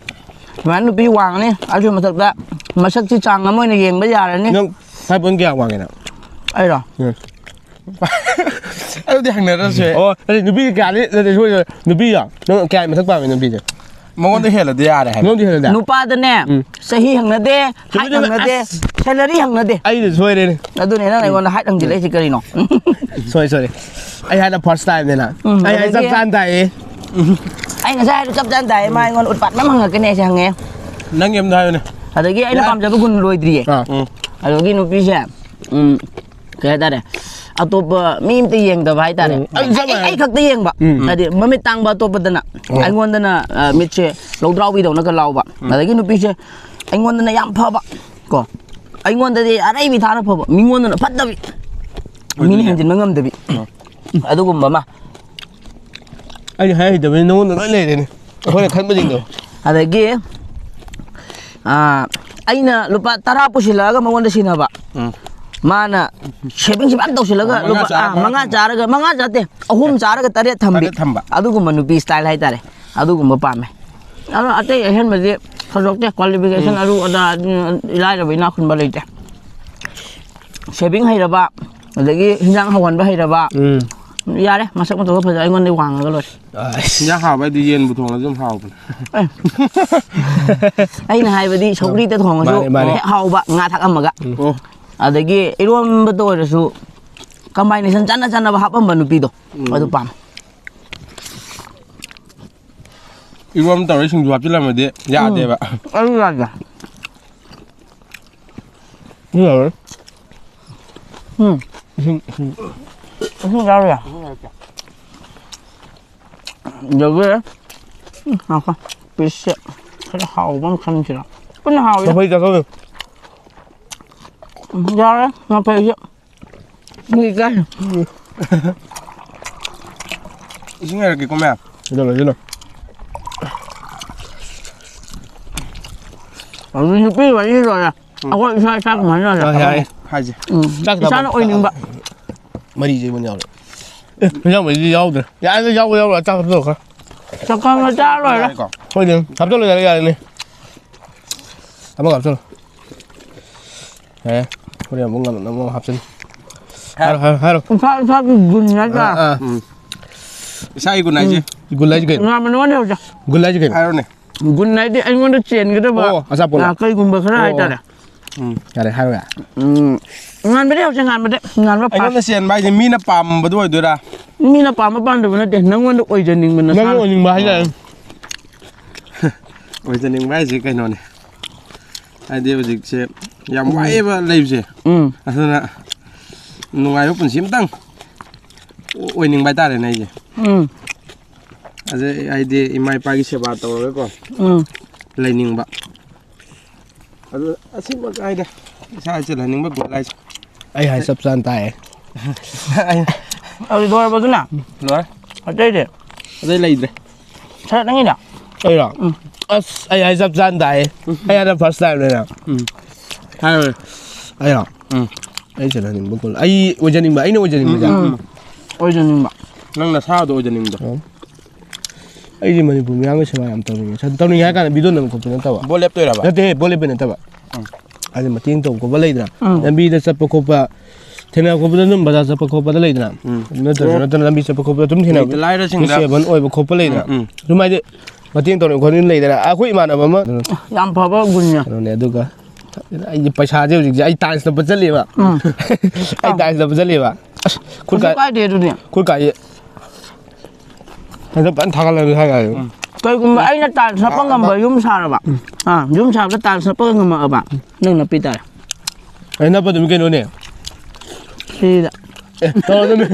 ꯁꯨꯃꯥꯏꯅ ꯅꯨꯄꯤ ꯋꯥꯡꯉꯅꯤ, ꯑꯗꯨꯒꯤ ꯃꯊꯛꯇ ꯃꯁꯛꯁꯤ ꯆꯥꯡ ꯑꯃ ꯑꯣꯏꯅ ꯌꯦꯡꯕ ꯌꯥꯔꯅꯤ. ꯅꯪ five point ꯀꯌꯥ ꯋꯥꯡꯉꯦ ꯅꯪ? ꯑꯩꯔꯣ? ꯎꯝ. ꯑꯗꯨꯗꯤ ꯍꯪꯅꯔꯁꯦ꯫ ꯑꯣ, ꯅꯠꯇꯦ, ꯅꯨꯄꯤ ꯀꯌꯥꯗꯤ, ꯅꯠꯇꯦ, ꯁꯣꯏ, ꯁꯣꯏ. ꯅꯨꯄꯤꯗꯣ ꯅꯪ ꯀꯌꯥ ꯃꯊꯛ ꯄꯥꯝꯃꯦ ꯅꯨꯄꯤꯁꯦ? ꯃꯉꯣꯟꯗ ꯍꯦꯜꯂꯗꯤ ꯌꯥꯔꯦ ꯍꯥꯏꯕ꯫ ꯅꯉꯣꯟꯗ ꯍꯦꯜꯂꯗꯤ? ꯅꯨꯄꯥꯗꯅꯦ, ꯎꯝ. ꯆꯍꯤ ꯍꯪꯅꯗꯦ, height ꯆꯨꯝꯃꯤ, ꯆꯨꯝꯃꯤ. ꯍꯪꯅꯗꯦ, ꯑꯁ. Salary ꯍꯪꯅꯗꯦ. ꯑꯩꯗꯤ ꯁꯣꯏꯔꯦꯅꯦ. ꯑꯗꯨꯅꯦ ꯅꯪꯅ ꯑꯩꯉꯣꯟꯗ height ꯍꯪꯖꯤꯜꯂꯛꯏꯁꯦ ꯀꯔꯤꯅꯣ? Sorry, sorry. ꯑꯩ ꯍꯥꯏꯅ first time ꯅꯦꯅ. ꯎꯝ, ꯑꯩ ꯍꯥꯏ ꯆꯞ ꯑꯗꯒꯤ ꯆꯥꯅ ꯇꯥꯏꯌꯦ. ꯑꯩ ꯉꯁꯥꯏ ꯍꯥꯏꯕ ꯆꯞ ꯆꯥꯅ ꯇꯥꯏꯌꯦ, ꯃꯥ ꯑꯩꯉꯣꯟꯗ ꯎꯠꯄꯥꯠ ꯃꯌꯥꯝ ꯍꯪꯉꯛꯀꯅꯤ ꯑꯩꯁꯦ ꯍꯪꯉꯦ꯫ ꯅꯪꯒꯤ ꯑꯝꯗ ꯍꯥꯏꯌꯨꯅꯦ꯫ ꯑꯗꯒꯤ ꯑꯩꯅ ꯌꯥ. ꯄꯥꯝꯖꯕ ꯒꯨꯟ ꯂꯣꯏꯗ꯭ꯔꯤꯌꯦ꯫ ꯑꯥ. ꯎꯝ. ꯑꯗꯒꯤ ꯅꯨꯄꯤꯁꯦ, ꯎꯝ, ꯀꯩ ꯍꯥꯏꯇꯥꯔꯦ, ꯑꯇꯣꯞꯄ ꯃꯤ ꯑꯝꯇ ꯌꯦꯡꯗꯕ ꯍꯥꯏꯇꯥꯔꯦ꯫ ꯎꯝ, ꯑꯗꯨ ꯆꯞ ꯑꯩ, ꯃꯥꯟꯅꯩ. ꯑꯩ ꯈꯛꯇ ꯌꯦꯡꯕ꯫ ꯎꯝ. ꯍꯥꯏꯗꯤ ꯃꯃꯤꯠ ꯇꯥꯡꯕ ꯑꯇꯣꯞꯄꯗꯅ ꯑꯣ. ꯑꯩꯉꯣꯟꯗꯅ, ꯑ, ꯃꯤꯠꯁꯦ ꯂꯧꯗ꯭ꯔꯥꯎꯕꯤꯗꯧꯅꯒ ꯂꯥꯎꯕ꯫ ꯑꯗꯒꯤ ꯅꯨꯄꯤꯁꯦ ꯑꯩꯉꯣꯟꯗꯅ ꯌꯥꯝ ꯐꯕ ꯀꯣ, ꯑꯩꯉꯣꯟꯗꯗꯤ ꯑꯔꯩꯕꯤ ꯊꯥꯅ ꯐꯕ, ꯃꯤꯉꯣꯟꯗꯅ ꯐꯠꯇꯕꯤ, ꯃꯤꯅ ꯍꯦꯟꯖꯤꯟꯕ ꯉꯝꯗꯕꯤ, ꯑꯗꯨꯒꯨꯝꯕ ꯑꯃ꯫ ꯑꯩꯅ ꯍꯥꯏ ꯍꯩꯇꯕꯅꯤ, ꯅꯉꯣꯟꯗ ꯂꯣꯏ ꯂꯩꯔꯦꯅꯦ, ꯑꯩꯈꯣꯏꯅ ꯈꯟꯕꯁꯤꯡꯗꯣ. ꯑꯗꯒꯤ, ꯑ, ꯑꯩꯅ ꯂꯨꯄꯥ ꯇꯔꯥ ꯄꯨꯁꯤꯜꯂꯛꯑꯒ ꯃꯉꯣꯟꯗ ꯁꯤꯟꯅꯕ, ꯎꯝ. ꯃꯥꯅ saving ꯁꯤ ꯃꯌꯥꯝ ꯇꯧꯁꯤꯜꯂꯒ ꯃꯉꯥ ꯂꯨꯄꯥ, ꯆꯥꯔꯒ ꯑ, ꯃꯉꯥ ꯆꯥꯔꯒ, ꯃꯉꯥ ꯆꯥꯠꯇꯦ, ꯑꯍꯨꯝ ꯆꯥꯔꯒ ꯇꯔꯦꯠ ꯊꯝꯕꯤ, ꯇꯔꯦꯠ ꯊꯝꯕ. ꯑꯗꯨꯒꯨꯝꯕ ꯅꯨꯄꯤ style ꯍꯥꯏꯇꯥꯔꯦ, ꯑꯗꯨꯒꯨꯝꯕ ꯄꯥꯝꯃꯦ꯫ ꯑꯗꯣ ꯑꯇꯩ ꯑꯍꯦꯟꯕꯗꯤ ꯊꯣꯏꯗꯣꯛꯇꯦ, qualification ꯑꯔꯨ ꯑꯗꯥ, ꯂꯥꯏꯔꯕ ꯏꯅꯥꯛ ꯈꯨꯟꯕ ꯂꯩꯇꯦ꯫ Saving ꯍꯩꯔꯕ, ꯑꯗꯒꯤ ꯍꯤꯟꯖꯥꯡ ꯍꯧꯍꯟꯕ ꯍꯩꯔꯕ, ꯎꯝ. ꯌꯥꯔꯦ, ꯃꯁꯛ ꯃꯇꯧꯒ ꯐꯖ, ꯑꯩꯉꯣꯟꯗ ꯋꯥꯡꯉꯒ ꯂꯣꯏꯔꯦ꯫ ꯏꯟꯖꯥꯡ ꯍꯥꯎꯕ ꯍꯥꯏꯗꯤ ꯌꯦꯟꯕꯨ ꯊꯣꯡꯉꯁꯨ ꯑꯗꯨꯝ ꯍꯥꯎꯕꯅꯦ꯫ ꯑꯦ꯫ ꯑꯩꯅ ꯍꯥꯏꯕꯗꯤ ꯁꯧꯒ꯭ꯔꯤꯗ ꯊꯣꯡꯉꯁꯨ ꯃꯥꯅꯦ, ꯃꯥꯅꯦ. ꯍꯦꯛ ꯍꯥꯎꯕ, ꯉꯥ ꯊꯥꯛꯑꯝꯃꯒ꯫ ꯑꯣ. ꯑꯗꯒꯤ ꯏꯔꯣꯟꯕꯗ ꯑꯣꯏꯔꯁꯨ combination ꯆꯥꯟꯅ ꯆꯥꯟꯅꯕ ꯍꯥꯞꯄꯝꯕ ꯅꯨꯄꯤꯗꯣ, ꯑꯗꯨ ꯄꯥꯝꯃꯦ꯫ ꯏꯔꯣꯝ ꯇꯧꯔ ꯁꯤꯡꯖꯨ ꯍꯥꯞꯆꯤꯜꯂꯝꯃꯗꯤ ꯌꯥꯗꯦꯕ꯫ ꯑꯗꯨ ꯌꯥꯗꯦ꯫ ꯌꯥꯔꯣꯏ. ꯎꯝ. ꯏꯁꯤꯡ, ꯏꯁꯤꯡ. ꯏꯁꯤꯡ ꯌꯥꯎꯔꯣꯏ? ꯌꯧꯗꯣꯔꯦ꯫ ꯎꯝ, ꯉꯥꯏꯈꯣ꯫ ꯄꯤꯁꯁꯦ ꯈꯔ ꯍꯥꯎꯕ ꯑꯃ ꯈꯟꯁꯤꯔ? ꯄꯨꯟꯅ ꯍꯥꯎꯋꯤꯗ꯫ ꯃꯐꯩ ꯆꯥꯊꯣꯛꯑꯣ꯫ ꯎꯝ, ꯌꯥꯔꯦ, ꯃꯐꯩꯁꯦ꯫ ꯃꯤ ꯏꯀꯥꯏ꯫ ꯏꯁꯤꯡ ꯍꯩꯔꯛꯀꯦꯀꯣ, ꯃꯌꯥꯝ꯫ ꯁꯤꯗ ꯂꯣꯏꯁꯤꯜꯂꯣ꯫ ꯑꯗꯨ ꯅꯨꯄꯤ ꯋꯥꯔꯤ ꯂꯣꯏꯔꯦ꯫ ꯎꯝ꯫ ꯑꯩꯈꯣꯏ ꯏꯁꯥ ꯏꯁꯥ ꯀꯃꯥꯏꯅ ꯂꯣꯏꯔꯦ? ꯑ, ꯌꯥꯏ꯫ ꯍꯥꯏꯁꯦ꯫ ꯎꯝ꯫ ꯆꯥꯛ ꯏꯁꯥꯅ ꯆꯥꯕ-, ꯑꯣꯏꯅꯤꯡꯕ꯫ ꯃꯔꯤꯁꯦ ꯑꯩꯉꯣꯟꯗ ꯌꯥꯎꯔꯦ꯫ ꯑꯦ, ꯏꯟꯖꯥꯡ ꯃꯔꯤꯗꯤ ꯌꯥꯎꯗ꯭ꯔꯦ꯫ ꯌꯥꯔꯦ, ꯌꯥꯎꯕ ꯌꯥꯎꯔꯣꯏ꯫ ꯆꯥꯛ ꯍꯥꯞꯆꯜꯂꯣ ꯈꯔ꯫ ꯆꯥꯛ ꯆꯥꯕ ꯆꯥꯔ ꯂꯣꯏꯔꯦ꯫ ꯌꯥꯔꯦꯀꯣ? ꯍꯣꯏꯅꯦ, ꯍꯥꯞꯆꯜꯂꯣ, ꯌꯥꯔꯦ, ꯌꯥꯔꯦꯅꯦ꯫ ꯑꯃꯒ ꯍꯥꯞꯆꯜꯂꯣ꯫ ꯌꯥꯔꯦ, ꯍꯣꯔꯦꯟ ꯑꯃꯨꯛ ꯉꯝꯅꯕ ꯑꯃꯨꯛ ꯍꯥꯞꯆꯤꯟ꯫ ꯍꯥꯏꯔꯣ, ꯍꯥꯏꯔꯣ, ꯍꯥꯏꯔꯣ꯫ ꯏꯁꯥ ꯏꯁꯥꯒꯤ ꯒꯨꯟ ꯍꯥꯏꯇꯥꯔꯦ꯫ ꯑꯥ, ꯑꯥ꯫ ꯎꯝ꯫ ꯏꯁꯥꯒꯤ ꯒꯨꯟ ꯍꯥꯏꯁꯦ? ꯎꯝ꯫ ꯒꯨꯟ ꯍꯥꯏꯁꯦ ꯀꯩꯅꯣ? ꯉꯥ ꯃꯅꯨꯡꯗ ꯍꯧꯖꯤꯛ꯫ ꯒꯨꯟ ꯍꯥꯏꯁꯦ ꯀꯩꯅꯣ? ꯍꯥꯏꯔꯣꯅꯦ꯫ ꯒꯨꯟ ꯍꯥꯏꯗꯤ ꯑꯩꯉꯣꯟꯗ ꯆꯦꯟꯒꯗꯕ꯫ ꯑꯣ, ꯑꯆꯥꯄꯣꯠꯂꯣ? ꯑꯥ, ꯀꯩꯒꯨꯝꯕ ꯈꯔ ꯑꯣ, ꯑꯣ꯫ ꯍꯥꯏꯇꯥꯔꯦ꯫ ꯎꯝ꯫ ꯌꯥꯔꯦ, ꯍꯥꯏꯔꯣ ꯌꯥꯔꯦ꯫ ꯎꯝ꯫ ꯉꯥꯟꯕꯗꯤ ꯍꯧꯖꯤꯛ ꯉꯥꯟꯕꯗꯤ꯫ ꯉꯥꯟꯕ ꯐꯥꯔꯁ꯫ ꯑꯩꯉꯣꯟꯗ ꯆꯦꯟꯕ ꯍꯥꯏꯁꯦ ꯃꯤꯅ ꯄꯥꯝꯕꯗꯣ ꯑꯣꯏꯗꯣꯏꯔꯥ? ꯃꯤꯅ ꯄꯥꯝꯕ ꯄꯥꯝꯗꯕ ꯅꯠꯇꯦ꯫ ꯅꯪꯉꯣꯟꯗ ꯑꯣꯏꯖꯅꯤꯡꯕ ꯅꯪ ꯅꯁꯥꯅ꯫ ꯑꯣꯏꯅꯤꯡꯕ ꯍꯥꯏꯇꯥꯔꯦ꯫ ꯑꯣꯏꯖꯅꯤꯡꯕ ꯍꯥꯏꯁꯦ ꯀꯩꯅꯣꯅꯦ꯫ ꯍꯥꯏꯗꯤ ꯍꯧꯖꯤꯛꯁꯦ ꯌꯥꯝ ꯎꯝ꯫ ꯋꯥꯏꯑꯦꯕ ꯂꯩꯕꯁꯦ꯫ ꯎꯝ꯫ ꯑꯗꯨꯅ ꯅꯨꯡꯉꯥꯏꯕ ꯄꯨꯟꯁꯤ ꯑꯝꯇꯪ ꯑꯣꯏꯅꯤꯡꯕ ꯍꯥꯏꯇꯥꯔꯦꯅꯦ ꯑꯩꯁꯦ꯫ ꯎꯝ꯫ ꯑꯗꯩ ꯍꯥꯏꯗꯤ ꯏꯃꯥ ꯏꯄꯥꯒꯤ ꯁꯦꯕꯥ ꯇꯧꯔꯒꯀꯣ ꯎꯝ꯫ ꯂꯩꯅꯤꯡꯕ꯫ ꯑꯗꯨ ꯑꯁꯤꯃꯛ ꯍꯥꯏꯗ ꯏꯁꯥ ꯆꯤꯜꯍꯟꯅꯤꯡꯕ ꯒꯣꯜ ꯍꯥꯏꯁꯦ꯫ ꯑꯩ ꯍꯥꯏ ꯆꯞ ꯆꯥꯅ ꯇꯥꯏꯌꯦ꯫ ꯑꯩ ꯑꯗꯨ ꯂꯣꯏꯔꯕ ꯑꯗꯨꯅ? ꯂꯣꯏꯔꯦ꯫ ꯑꯇꯩꯗꯤ? ꯑꯇꯩ ꯂꯩꯇ꯭ꯔꯦ꯫ ꯁꯔꯠ ꯅꯪꯒꯤꯅ? ꯑꯩꯔꯣ? ꯎꯝ꯫ ꯑꯁ, ꯑꯩ ꯍꯥꯏ ꯆꯞ ꯆꯥꯅ ꯇꯥꯏꯌꯦ꯫ ꯎꯝ꯫ ꯑꯩ ꯍꯟꯗꯛ ꯐꯥꯔꯁ ꯇꯥꯏꯝꯅꯤꯅ꯫ ꯎꯝ꯫ ꯍꯥꯏꯔꯣꯅꯦ꯫ ꯑꯩꯔꯣ? ꯎꯝ꯫ ꯑꯩ ꯆꯤꯜꯍꯟꯅꯤꯡꯕ ꯒꯣꯜ꯫ ꯑꯩ ꯑꯣꯏꯖꯅꯤꯡꯕ, ꯑꯩꯅ ꯑꯣꯏꯖꯅꯤꯡꯕꯁꯦ꯫ ꯎꯝ, ꯎꯝ꯫ ꯑꯣꯏꯖꯅꯤꯡꯕ꯫ ꯅꯪ ꯅꯁꯥꯗꯣ ꯑꯣꯏꯖꯅꯤꯡꯕꯗꯣ꯫ ꯎꯝ꯫ ꯑꯩꯗꯤ ꯃꯅꯤꯄꯨꯔ ꯃꯤꯌꯥꯝꯒꯤ ꯁꯦꯕꯥ ꯌꯥꯝ ꯇꯧꯅꯤꯡꯉꯦ꯫ ꯁ-, ꯇꯧꯅꯤꯡꯉꯦ ꯍꯥꯏ ꯀꯥꯟꯗ ꯚꯤꯗꯤꯑꯣ ꯅꯝ ꯈꯣꯠꯄ ꯅꯠꯇꯕ꯫ ꯕꯣꯜ ꯂꯦꯞꯇꯣꯏꯔꯕ? ꯅꯠꯇꯦꯍꯦ, ꯕꯣꯜ ꯂꯦꯞꯄꯩ ꯅꯠꯇꯕ꯫ ꯎꯝ꯫ ꯍꯥꯏꯗꯤ ꯃꯇꯦꯡ ꯇꯧꯕ ꯈꯣꯠꯄ ꯂꯩꯗꯅ꯫ ꯎꯝ꯫ ꯂꯝꯕꯤꯗ ꯆꯠꯄ ꯈꯣꯠꯄ, ꯊꯦꯡꯅ ꯈꯣꯠꯄꯗ ꯑꯗꯨꯝ ꯕꯖꯥꯔ ꯆꯠꯄ ꯈꯣꯠꯄꯗ ꯂꯩꯗꯅ꯫ ꯎꯝ꯫ ꯅꯠꯇ꯭ꯔꯁꯨ ꯑꯣ꯫ ꯅꯠꯇꯅ ꯂꯝꯕꯤ ꯆꯠꯄ ꯈꯣꯠꯄꯗ ꯑꯗꯨꯝ ꯊꯦꯡꯅꯕ꯫ ꯂꯩꯇ ꯂꯥꯏꯔꯁꯤꯡꯗ ꯃꯤꯁꯦꯕꯟ ꯑꯣꯏꯕ ꯈꯣꯠꯄ ꯂꯩꯗꯅ꯫ ꯎꯝ, ꯎꯝ꯫ ꯑꯗꯨꯝ ꯍꯥꯏꯗꯤ ꯃꯇꯦꯡ ꯇꯧꯅꯤꯡ ꯈꯣꯠꯅꯤꯡ ꯂꯩꯗꯅ꯫ ꯑꯩꯈꯣꯏ ꯏꯃꯥꯟꯅꯕ ꯑꯃ ꯌꯥꯝ ꯐꯕ ꯒꯨꯟꯅꯦ꯫ ꯀꯩꯅꯣꯅꯦ, ꯑꯗꯨꯒ ꯑꯩꯗꯤ ꯄꯩꯁꯥꯁꯦ ꯍꯧꯖꯤꯛꯁꯦ ꯑꯩ ꯇꯥꯏꯜꯁ ꯅꯞꯄ ꯆꯠꯂꯤꯕ꯫ ꯎꯝ꯫ ꯑꯩ ꯑꯥ꯫ ꯇꯥꯏꯜꯁ ꯅꯞꯄ ꯆꯠꯂꯤꯕ꯫ ꯑꯁ, ꯈꯨꯠ ꯀꯩꯁꯨ ꯀꯥꯏ-, ꯀꯥꯏꯗꯦ ꯑꯗꯨꯗꯤ꯫ ꯈꯨꯠ ꯀꯥꯏ-, ꯍꯟꯗꯛ ꯐꯖꯅ ꯊꯥꯒꯠꯂꯒꯦ ꯍꯥꯏ ꯌꯥꯏꯌꯦ꯫ ꯎꯝ꯫ ꯀꯩꯒꯨꯝꯕ ꯑꯩꯅ ꯇꯥꯏꯜꯁ ꯅꯞꯄ ꯉꯝꯕ ꯌꯨꯝ ꯁꯥꯔꯕ? ꯎꯝ꯫ ꯑꯥ, ꯌꯨꯝ ꯁꯥꯕꯗ ꯇꯥꯏꯜꯁ ꯅꯞꯄꯒ ꯉꯝꯃꯛꯑꯕ? ꯅꯪ ꯅꯞꯄꯤ ꯇꯥꯔꯦ꯫ ꯑꯩ ꯅꯞꯄꯗꯨꯅꯤ ꯀꯩꯅꯣꯅꯦ꯫ ꯁꯤꯗ꯫ ꯑꯦ, ꯇꯧꯔꯗꯨꯅꯤ꯫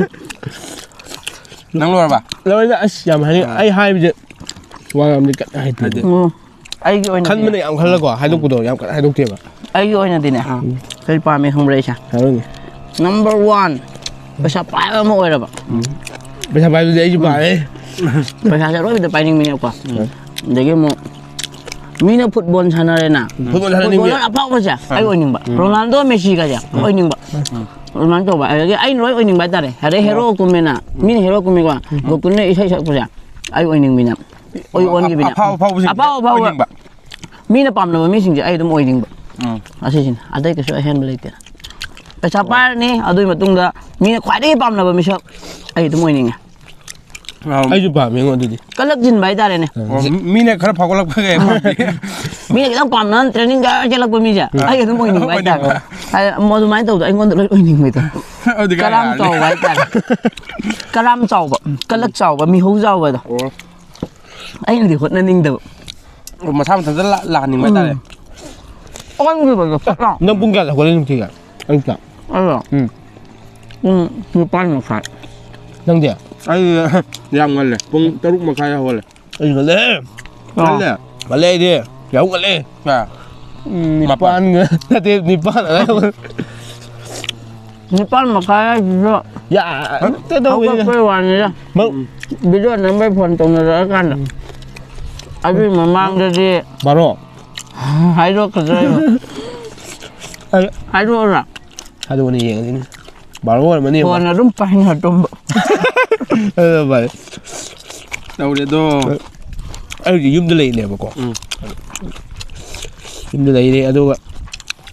ꯅꯪ ꯂꯣꯏꯔꯕ? ꯂꯣꯏꯔꯦꯗ꯫ ꯑꯁ, ꯌꯥꯝ ꯍꯥꯏꯅꯤꯡ-, ꯑꯥ꯫ ꯑꯩ ꯍꯥꯏꯕꯁꯦ ꯋꯥ ꯌꯥꯝꯗꯤ ꯀꯟꯅ ꯍꯥꯏꯗꯦ꯫ ꯍꯥꯏꯗꯦ꯫ ꯎꯝ, ꯑꯩꯒꯤ ꯑꯣꯏꯅꯗꯤ ꯈꯟꯕꯅ ꯌꯥꯝ ꯈꯜꯂꯒꯣ, ꯍꯥꯏꯗꯣꯛꯄꯗꯣ ꯌꯥꯝ ꯀꯟꯅ ꯍꯥꯏꯗꯣꯛꯇꯦꯕ꯫ ꯑꯩꯒꯤ ꯑꯣꯏꯅꯗꯤꯅꯦ, ꯎꯝ꯫ ꯀꯔꯤ ꯄꯥꯝꯃꯦ ꯈꯪꯕ꯭ꯔꯥ ꯑꯩꯁꯦ? ꯍꯥꯏꯔꯣꯅꯦ꯫ Number one, ꯄꯩꯁꯥ ꯄꯥꯏꯕ ꯑꯃ ꯑꯣꯏꯔꯕ꯫ ꯎꯝ꯫ ꯄꯩꯁꯥ ꯄꯥꯏꯕꯗꯨꯗꯤ ꯑꯩꯁꯨ ꯄꯥꯝꯃꯦ꯫ ꯄꯩꯁꯥꯁꯦ ꯑꯔꯣꯏꯕꯗ ꯄꯥꯏꯅꯤꯡꯕꯅꯦꯕꯀꯣ꯫ ꯎꯝ꯫ ꯑꯗꯒꯤ ꯑꯃꯨꯛ ꯃꯤꯅ ꯐꯨꯠꯕꯣꯜ ꯁꯥꯟꯅꯔꯦꯅ꯫ ꯐꯨꯠꯕꯣꯜ ꯁꯥꯟꯅꯅꯤꯡꯕ꯫ ꯐꯨꯠꯕꯣꯂꯔ ꯑꯐꯥꯎꯕꯁꯦ ꯑꯩ ꯑꯣꯏꯅꯤꯡꯕ꯫ ꯎꯝ꯫ ꯔꯣꯅꯥꯜꯗꯣ, ꯃꯦꯁꯤꯒꯁꯦ ꯎꯝ꯫ ꯑꯣꯏꯅꯤꯡꯕ꯫ ꯎꯝ꯫ ꯑꯗꯨꯃꯥꯏꯅ ꯇꯧꯕ꯫ ꯑꯗꯒꯤ ꯑꯩꯅ ꯂꯣꯏ ꯑꯣꯏꯅꯤꯡꯕ ꯍꯥꯏꯇꯥꯔꯦ꯫ ꯑꯗꯩ ꯍꯦꯔꯣ ꯀꯨꯝꯃꯦꯅ, ꯃꯤꯅ ꯍꯦꯔꯣ ꯀꯨꯝꯃꯦꯀꯣ, ꯎꯝ꯫ ꯒꯣꯀꯨꯜꯅ ꯏꯁꯩ ꯁꯛꯄꯁꯦ ꯑꯩ ꯑꯣꯏꯅꯤꯡꯕꯤꯅꯦ꯫ ꯑꯣꯏ ꯑꯣꯟꯈꯤꯕꯤꯅꯦ꯫ ꯑꯐꯥꯎ ꯑꯐꯥꯎꯕꯁꯤꯡꯁꯦ ꯑꯐꯥꯎ ꯑꯐꯥꯎꯕ ꯑꯣꯏꯅꯤꯡꯕ꯫ ꯃꯤꯅ ꯄꯥꯝꯅꯕ ꯃꯤꯁꯤꯡꯁꯦ ꯑꯩ ꯑꯗꯨꯝ ꯑꯣꯏꯅꯤꯡꯕ꯫ ꯎꯝ꯫ ꯑꯁꯤꯁꯤꯅꯤ꯫ ꯑꯇꯩ ꯀꯩꯁꯨ ꯑꯍꯦꯟꯕ ꯂꯩꯇꯦ꯫ ꯄꯩꯁꯥ ꯄꯥꯏꯔꯅꯤ, ꯑꯗꯨꯒꯤ ꯃꯇꯨꯡꯗ ꯃꯤꯅ ꯈ꯭ꯋꯥꯏꯗꯒꯤ ꯄꯥꯝꯅꯕ ꯃꯤꯁꯛ ꯑꯩ ꯑꯗꯨꯝ ꯑꯣꯏꯅꯤꯡꯉꯦ꯫ ꯑꯥ꯫ ꯑꯩꯁꯨ ꯄꯥꯝꯃꯦꯉꯣ ꯑꯗꯨꯗꯤ꯫ ꯀꯜꯂꯛꯁꯤꯟꯕ ꯍꯥꯏꯇꯥꯔꯦꯅꯦ꯫ ꯑꯣ, ꯃꯤ-, ꯃꯤꯅ ꯈꯔ ꯐꯥꯎꯒꯠꯂꯛꯄꯒꯤ ꯑꯩꯉꯣꯟꯗꯗꯤ꯫ ꯃꯤꯅ ꯈꯤꯇꯪ ꯄꯥꯝꯅ training ꯖꯔ ꯆꯦꯜꯂꯛꯄ ꯃꯤꯁꯦ ꯑꯥ꯫ ꯑꯩ ꯑꯗꯨꯝ ꯑꯣꯏꯅꯤꯡꯕ ꯍꯥꯏꯇꯥꯔꯦ꯫ ꯑꯣꯏꯅꯤꯡꯕ꯫ ꯍꯥꯏꯗꯤ, ꯃ-, ꯑꯗꯨꯃꯥꯏꯅ ꯇꯧꯕꯗꯣ ꯑꯩꯉꯣꯟꯗ ꯂꯣꯏ ꯑꯣꯏꯅꯤꯡꯕ ꯍꯥꯏꯇꯥꯔꯦ꯫ ꯑꯗꯨꯗꯤ ꯀꯥꯏ ꯀꯔꯥꯝ ꯌꯥꯔꯅꯤ? ꯆꯥꯎꯕ ꯍꯥꯏꯇꯥꯔꯦ꯫ ꯀꯔꯥꯝ ꯆꯥꯎꯕ, ꯀꯂꯛ ꯆꯥꯎꯕ, ꯃꯤꯍꯧ ꯆꯥꯎꯕꯗꯣ꯫ ꯑꯣ꯫ ꯑꯩꯅꯗꯤ ꯍꯣꯠꯅꯅꯤꯡꯗꯕ꯫ ꯑꯣ, ꯃꯁꯥ ꯃꯊꯟꯇ ꯂꯥ-, ꯂꯥꯛꯍꯟꯅꯤꯡꯕ ꯍꯥꯏꯇꯥꯔꯦ꯫ ꯎꯝ꯫ ꯑꯣꯟꯈꯤꯕꯗꯣ ꯐꯠ ꯂꯥꯎ꯫ ꯅꯪ ꯄꯨꯡ ꯀꯌꯥꯗ ꯍꯧꯒꯠꯂꯤ ꯅꯨꯡꯇꯤꯒꯤ? ꯑꯌꯨꯛꯇ? ꯑꯩꯔꯣ? ꯎꯝ꯫ ꯄꯨꯡ ꯅꯤꯄꯥꯟ ꯃꯈꯥꯏ꯫ ꯅꯪꯗꯤ? ꯑꯩ ꯌꯥꯝ ꯉꯜꯂꯦ꯫ ꯄꯨꯡ ꯇꯔꯨꯛ ꯃꯈꯥꯏ ꯍꯧꯒꯠꯂꯦ꯫ ꯑꯩ ꯉꯜꯂꯦ꯫ ꯑꯥ꯫ ꯉꯜꯂꯦ? ꯉꯜꯂꯦ ꯑꯩꯗꯤ꯫ ꯌꯥꯍꯧ ꯉꯜꯂꯦ꯫ ꯀꯌꯥ? ꯎꯝ, ꯃꯥꯄꯟ꯫ ꯅꯤꯄꯥꯟꯒ ꯅꯠꯇꯦ, ꯅꯤꯄꯥꯟ ꯑꯗꯥꯏ ꯍꯧꯒꯠꯂꯦ꯫ ꯅꯤꯄꯥꯟ ꯃꯈꯥꯏ ꯍꯥꯏꯁꯤꯁꯨ ꯌꯥ, ꯍꯦꯛꯇ ꯇꯧꯋꯤꯅꯦ꯫ ꯍꯧꯒꯠꯄꯩ ꯋꯥꯅꯤꯗ꯫ ꯃꯔꯨꯞ꯫ ꯎꯝ꯫ Video ꯅꯝꯕꯩ phone ꯇꯧꯅꯔꯛꯑꯀꯥꯟꯗ꯫ ꯎꯝ꯫ ꯑꯗꯨꯏ ꯃꯃꯥꯡꯗꯗꯤ ꯕꯥꯔꯣ꯫ ꯍꯥꯏꯗꯣꯛꯀꯗ꯭ꯔꯣ ꯑꯩꯕꯨ? ꯑ-, ꯍꯥꯏꯗꯣꯛꯑꯣꯔꯥ? ꯍꯥꯏꯗꯣꯛꯑꯣꯅꯦ, ꯌꯦꯡꯉꯁꯤꯅꯦ꯫ ꯕꯥꯔꯣ ꯑꯣꯏꯔꯝꯃꯅꯤ ꯌꯦꯡꯉꯣ꯫ Phone ꯑꯗꯨꯝ ꯄꯥꯏꯅ ꯇꯨꯝꯕ꯫ ꯑꯗꯨ ꯐꯔꯦ꯫ ꯇꯧꯔꯦꯗꯣ꯫ ꯑꯩ ꯍꯧꯖꯤꯛ ꯌꯨꯝꯗ ꯂꯩꯔꯤꯅꯦꯕꯀꯣ꯫ ꯎꯝ꯫ ꯌꯨꯝꯗ ꯂꯩꯔꯦ, ꯑꯗꯨꯒ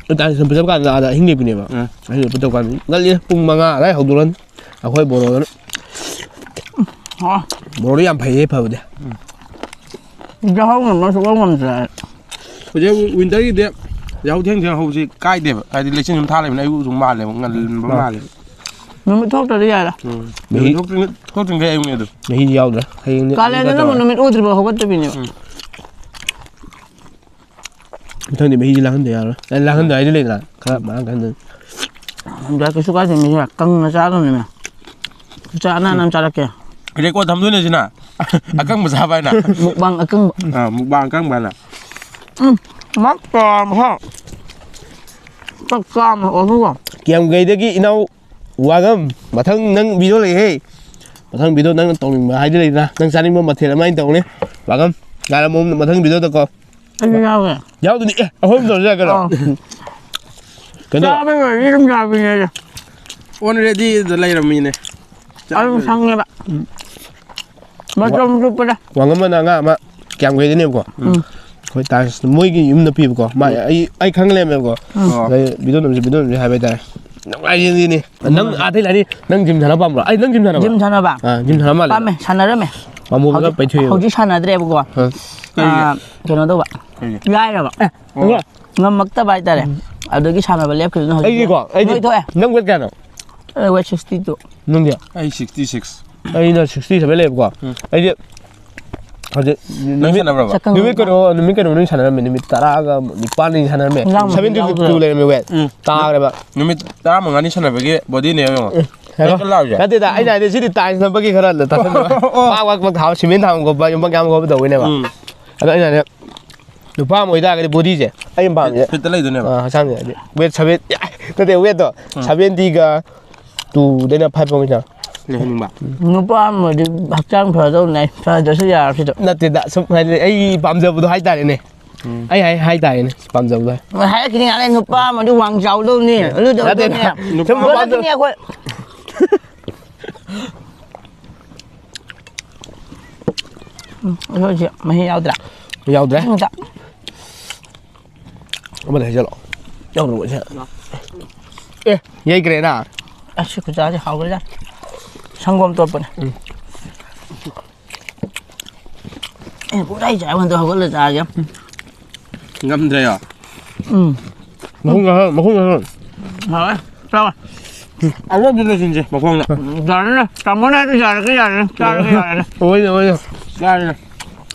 translation ꯐꯖꯕ ꯀꯥꯟꯗ ꯑꯥꯗ ꯑꯍꯤꯡ ꯂꯦꯛꯄꯅꯦꯕ꯫ ꯎꯝ꯫ ꯑꯍꯤꯡ ꯂꯦꯛꯄ ꯇꯧꯀꯥꯟꯗ ꯉꯜꯂꯤ, ꯄꯨꯡ ꯃꯉꯥ ꯑꯗꯥꯏ ꯍꯧꯗꯣꯔꯛꯑꯅꯤ꯫ ꯑꯩꯈꯣꯏ ꯕꯣꯔꯣꯗꯅ꯫ ꯑꯣ꯫ ꯕꯣꯔꯣꯗꯤ ꯌꯥꯝ ꯐꯩꯌꯦ, ꯐꯕꯗꯤ꯫ ꯎꯝ꯫ ꯌꯥꯍꯧ ꯉꯟꯕ ꯁꯨꯡꯉꯝ ꯉꯝꯗ꯭ꯔꯦ꯫ ꯍꯧꯖꯤꯛ winterꯒꯤꯗꯤ ꯌꯥꯍꯧ ꯊꯦꯡ ꯊꯦꯡ ꯍꯧꯕꯁꯤ ꯀꯥꯏꯗꯦꯕ, ꯍꯥꯏꯗꯤ ꯂꯩꯆꯤꯟ ꯁꯨꯝ ꯊꯥ ꯂꯩꯕꯅꯤꯅ ꯑꯌꯨꯛ ꯑꯗꯨꯝ ꯃꯥꯜꯂꯦꯕ, ꯉꯟꯕ ꯑꯥ꯫ ꯃꯥꯜꯂꯦꯕ꯫ ꯅꯨꯃꯤꯠ ꯊꯣꯛꯇ꯭ꯔꯗꯤ ꯌꯥꯔꯦ꯫ ꯎꯝ꯫ ꯃꯍꯤ-, ꯅꯨꯃꯤꯠ ꯊꯣꯛꯇ꯭ꯔꯤꯉꯩ, ꯊꯣꯛꯇ꯭ꯔꯤꯉꯩ ꯑꯌꯨꯛꯅꯦ ꯑꯗꯨꯝ꯫ ꯃꯍꯤꯗꯤ ꯌꯥꯎꯗ꯭ꯔꯦ꯫ ꯍꯌꯦꯡꯗꯤ ꯀꯥꯂꯦꯟꯗꯅ ꯑꯃꯨꯛ ꯅꯨꯃꯤꯠ ꯎꯗ꯭ꯔꯤꯕ ꯍꯧꯒꯠꯇꯕꯤꯅꯦꯕ꯫ ꯎꯝ꯫ ꯃꯊꯪꯗꯤ ꯃꯍꯤꯁꯤ ꯂꯥꯡꯍꯟꯗ ꯌꯥꯔꯣꯏ꯫ ꯑꯦ, ꯂꯥꯡꯍꯟꯗ ꯍꯥꯏꯗꯤ ꯂꯩꯗꯅ, ꯈꯔ ꯃꯔꯥꯡ ꯀꯥꯏꯍꯟꯗ꯫ ꯑꯗ ꯀꯩꯁꯨ ꯀꯥꯏꯗꯦ, ꯃꯤꯁꯦ ꯀꯪꯅ ꯆꯥꯗꯕꯅꯤꯅ꯫ ꯆꯥ ꯑꯅꯥꯟ ꯑꯅꯥꯟ ꯆꯥꯔꯛꯀꯦ꯫ ꯔꯦꯀꯣꯔꯗ ꯊꯝꯗꯣꯏꯅꯦ ꯁꯤꯅ꯫ ꯑꯀꯪꯕ ꯆꯥꯕ ꯍꯥꯏꯅ꯫ ꯃꯨꯛꯕꯥꯡ ꯑꯀꯪꯕ꯫ ꯑꯥ, ꯃꯨꯛꯕꯥꯡ ꯑꯀꯪꯕ ꯍꯥꯏꯅ꯫ ꯎꯝ, ꯃꯁꯇꯥ ꯃꯍꯥꯎ꯫ ꯆꯥꯛ ꯆꯥ ꯑꯃ ꯑꯣꯟꯊꯣꯛꯑꯣ꯫ ꯀꯤꯌꯥꯝꯒꯩꯗꯒꯤ ꯏꯅꯥꯎ ꯋꯥꯉꯝ, ꯃꯊꯪ ꯅꯪ ꯚꯤꯗꯤꯑꯣ ꯂꯩꯍꯦ꯫ ꯃꯊꯪ ꯚꯤꯗꯤꯑꯣ ꯅꯪꯅ ꯇꯧꯅꯤꯡꯕ ꯍꯥꯏꯗꯤ ꯂꯩꯗꯅ, ꯅꯪ ꯆꯥꯅꯤꯡꯕ ꯃꯊꯦꯜ ꯑꯃ ꯑꯩꯅ ꯇꯧꯅꯤ꯫ ꯋꯥꯉꯝ, ꯉꯥꯏꯔꯝꯃꯣ ꯃꯊꯪ ꯚꯤꯗꯤꯑꯣꯗꯀꯣ꯫ ꯑꯩꯁꯨ ꯌꯥꯎꯒꯦ꯫ ꯌꯥꯎꯗꯨꯅꯤ꯫ ꯑꯦ, ꯑꯍꯨꯝ ꯇꯧꯔꯁꯨ ꯌꯥꯏ ꯀꯩꯅꯣ꯫ ꯑꯥ꯫ ꯀꯩꯅꯣ? ꯆꯥꯕꯩ ꯑꯣꯏꯔꯗꯤ ꯑꯗꯨꯝ ꯌꯥꯕꯤꯅꯦ꯫ ꯑꯣꯟ ꯔꯦꯗꯤꯗ ꯂꯩꯔꯝꯃꯤꯅꯦ꯫ ꯑꯗꯨꯝ ꯁꯪꯉꯦꯕ꯫ ꯃꯇꯝ ꯆꯨꯞꯄꯗ꯫ ꯋꯥꯉꯝꯕꯅ ꯑꯉꯥꯡ ꯑꯃ ꯀꯌꯥꯝ ꯀꯨꯏꯗꯅꯦꯕꯀꯣ꯫ ꯎꯝ꯫ ꯑꯩꯈꯣꯏ ꯇꯥꯏꯝꯁ ꯃꯣꯏꯒꯤ ꯌꯨꯝꯗ ꯄꯤꯕꯀꯣ꯫ ꯃꯥ ꯎꯝ꯫ ꯑꯩ, ꯑꯩ ꯈꯪ ꯂꯩꯔꯝꯃꯦꯕꯀꯣ꯫ ꯎꯝ꯫ ꯑꯣ꯫ ꯑꯗꯩ ꯚꯤꯗꯤꯑꯣ ꯅꯝꯁꯤ, ꯚꯤꯗꯤꯑꯣ ꯅꯝꯁꯤ ꯍꯥꯏꯕ ꯍꯥꯏꯇꯥꯔꯦ꯫ ꯅꯨꯡꯉꯥꯏꯖꯩꯅꯦ꯫ ꯅꯪ ꯑꯥꯗꯩ ꯂꯥꯛꯏ, ꯅꯪ ꯖꯤꯝ ꯁꯥꯟꯅꯕ ꯄꯥꯝꯕ꯭ꯔꯣ? ꯑꯩ ꯅꯪ ꯖꯤꯝ ꯁꯥꯟꯅꯕ꯭ꯔꯣ? ꯖꯤꯝ ꯁꯥꯟꯅꯕ? ꯑꯥ, ꯖꯤꯝ ꯁꯥꯟꯅꯕ ꯃꯥꯜꯂꯦ꯫ ꯄꯥꯝꯃꯦ, ꯁꯥꯟꯅꯔꯝꯃꯦ꯫ ꯄꯥꯝꯕꯣꯝꯗꯨꯒ ꯍꯧꯖꯤꯛ, ꯄꯩꯊꯣꯛꯑꯦꯕ꯫ ꯍꯧꯖꯤꯛ ꯁꯥꯟꯅꯗ꯭ꯔꯦꯕꯀꯣ꯫ ꯑꯥ꯫ ꯑꯥ, ꯀꯩꯅꯣ ꯇꯧꯕ꯫ ꯀꯩꯒꯤ? ꯂꯥꯏꯔꯕ꯫ ꯑꯦ, ꯑꯣ꯫ ꯉꯝꯃꯛꯇꯕ ꯍꯥꯏꯇꯥꯔꯦ꯫ ꯎꯝ꯫ ꯑꯗꯨꯗꯒꯤ ꯁꯥꯟꯅꯕ ꯂꯦꯞꯈꯤꯕꯗꯨꯅ ꯍꯧꯖꯤꯛ ꯑꯩꯗꯤꯀꯣ, ꯑꯩꯗꯤ ꯅꯣꯏ ꯊꯣꯛꯑꯦ꯫ ꯅꯪ weight ꯀꯌꯥꯅꯣ? ꯑꯩ weight sixty two꯫ ꯅꯪꯗꯤ? ꯑꯩ sixty six꯫ ꯑꯩꯅ sixty seven ꯂꯩꯌꯦꯕꯀꯣ꯫ ꯎꯝ꯫ ꯑꯩꯗꯤ ꯍꯧꯖꯤꯛ ꯅꯪ ꯅꯨꯃꯤꯠ, ꯁꯥꯟꯅꯕ꯭ꯔꯕ? ꯆꯀꯪ ꯅꯨꯃꯤꯠ ꯀꯩꯅꯣ, ꯅꯨꯃꯤꯠ ꯀꯩꯅꯣ ꯅꯪ ꯁꯥꯟꯅꯔꯝꯃꯦ, ꯅꯨꯃꯤꯠ ꯇꯔꯥꯒ ꯅꯤꯄꯥꯟꯅꯤ ꯁꯥꯟꯅꯔꯝꯃꯦ꯫ ꯏꯟꯖꯥꯡ ꯃꯊꯦꯜ seventy two ꯌꯥꯎꯗ꯭ꯔꯥ? ꯂꯩꯔꯝꯃꯦ weight꯫ ꯎꯝ꯫ ꯇꯥꯈ꯭ꯔꯦꯕ꯫ ꯅꯨꯃꯤꯠ ꯇꯔꯥꯃꯉꯥꯅꯤ ꯁꯥꯟꯅꯕꯒꯤ bodyꯅꯦ ꯌꯦꯡꯉꯣ꯫ ꯎꯝ꯫ ꯍꯦꯔꯣ꯫ ꯀꯟ ꯀꯟ ꯂꯥꯎꯔꯤꯁꯦ꯫ ꯅꯠꯇꯦꯗ, ꯑꯩꯅ ꯍꯥꯏꯗꯤ ꯁꯤꯗꯤ tiles ꯅꯝꯕꯒꯤ ꯈꯔ ꯇꯥꯁꯟꯕ꯫ ꯑꯣ, ꯑꯣ, ꯑꯣ꯫ ꯄꯥꯛ, ꯄꯥꯛ, ꯄꯥꯛ ꯊꯥꯕ, cement ꯊꯥꯕ ꯈꯣꯠꯄ, ꯌꯨꯝ ꯄꯥꯛ ꯌꯥꯝ ꯈꯣꯠꯄ ꯇꯧꯕꯩꯅꯦꯕ꯫ ꯎꯝ꯫ ꯑꯗꯣ ꯑꯩꯅ ꯍꯥꯏꯗꯤ, ꯅꯨꯄꯥ ꯑꯃ ꯑꯣꯏꯇꯥꯔꯒꯗꯤ bodyꯁꯦ ꯑꯩꯅ ꯄꯥꯝꯃꯤꯁꯦ꯫ Fitꯇ ꯂꯩꯗꯣꯏꯅꯦꯕ꯫ ꯑꯥ, ꯍꯛꯆꯥꯡꯁꯦ ꯍꯥꯏꯗꯤ weight seven, ꯅꯠꯇꯦ, weightꯇꯣ ꯎꯝ꯫ seventyꯒ twoꯗꯩꯅ five ꯐꯥꯎꯒꯤ ꯆꯥꯡ꯫ ꯂꯩꯍꯟꯅꯤꯡꯕ꯫ ꯅꯨꯄꯥ ꯑꯃꯗꯤ ꯍꯛꯆꯥꯡ ꯐꯗꯧꯅꯦ, ꯐꯗ꯭ꯔꯁꯨ ꯌꯥꯔꯁꯤꯗ꯫ ꯅꯠꯇꯦꯗ, ꯁꯨꯝ ꯍꯥꯏꯗꯤ ꯑꯩ ꯄꯥꯝꯖꯕꯗꯣ ꯍꯥꯏꯇꯥꯔꯦꯅꯦ꯫ ꯎꯝ꯫ ꯑꯩ ꯍꯥꯏ-, ꯍꯥꯏꯇꯥꯔꯦꯅꯦ, ꯄꯥꯝꯖꯕꯗꯣ꯫ ꯍꯥꯏꯔꯛꯈꯤꯅꯤ ꯉꯥꯏꯍꯥꯛ ꯂꯩ, ꯅꯨꯄꯥ ꯑꯃꯗꯤ ꯋꯥꯡ ꯆꯥꯎꯗꯧꯅꯤ, ꯑꯗꯨ ꯅꯠꯇꯦꯗ, ꯇꯧꯗꯧꯅꯤ꯫ ꯅꯨꯄꯥ ꯌꯣꯜꯂꯛꯈꯤꯅꯤ ꯑꯩꯈꯣꯏ꯫ ꯎꯝ, ꯑꯩꯈꯣꯏꯁꯦ ꯃꯍꯤ ꯌꯥꯎꯗ꯭ꯔꯥ? ꯌꯥꯎꯗ꯭ꯔꯦ꯫ ꯑꯝꯇ꯫ ꯑꯃꯗ ꯍꯩꯖꯜꯂꯣ꯫ ꯌꯥꯎꯗ꯭ꯔꯕꯣ ꯁꯦ? ꯑꯦ, ꯌꯩꯈ꯭ꯔꯦꯅ꯫ ꯑꯁ, ꯁꯤ ꯈꯨꯆꯥꯁꯦ ꯍꯥꯎꯈ꯭ꯔꯖꯥꯠ꯫ ꯁꯪꯒꯣꯝ ꯇꯣꯠꯄꯅꯦ꯫ ꯎꯝ꯫ ꯑꯩꯅ ꯄꯨꯡꯆꯥꯏ ꯆꯥꯏ, ꯍꯟꯗꯛ ꯍꯧꯒꯠꯂ ꯆꯥꯒꯦ꯫ ꯉꯝꯗ꯭ꯔꯦꯌꯣ? ꯎꯝ꯫ ꯃꯈꯨꯝ ꯈꯔ, ꯃꯈꯨꯝ ꯈꯔ꯫ ꯍꯥꯎꯋꯦ꯫ ꯆꯥꯎꯋꯦ꯫ ꯑꯔꯣꯏꯕꯗ ꯂꯣꯏꯁꯤꯟꯁꯦ, ꯃꯈꯣꯡꯗ꯫ ꯌꯥꯔꯦꯅꯦ꯫ ꯇꯥꯃꯣꯅ ꯍꯥꯏꯗꯣ ꯌꯥꯔꯒ ꯌꯥꯔꯦꯅꯦ꯫ ꯆꯥꯔꯒ ꯌꯥꯔꯦꯅꯦ꯫ ꯍꯣꯏꯅꯦ, ꯍꯣꯏꯅꯦ꯫ ꯌꯥꯔꯦꯅꯦ꯫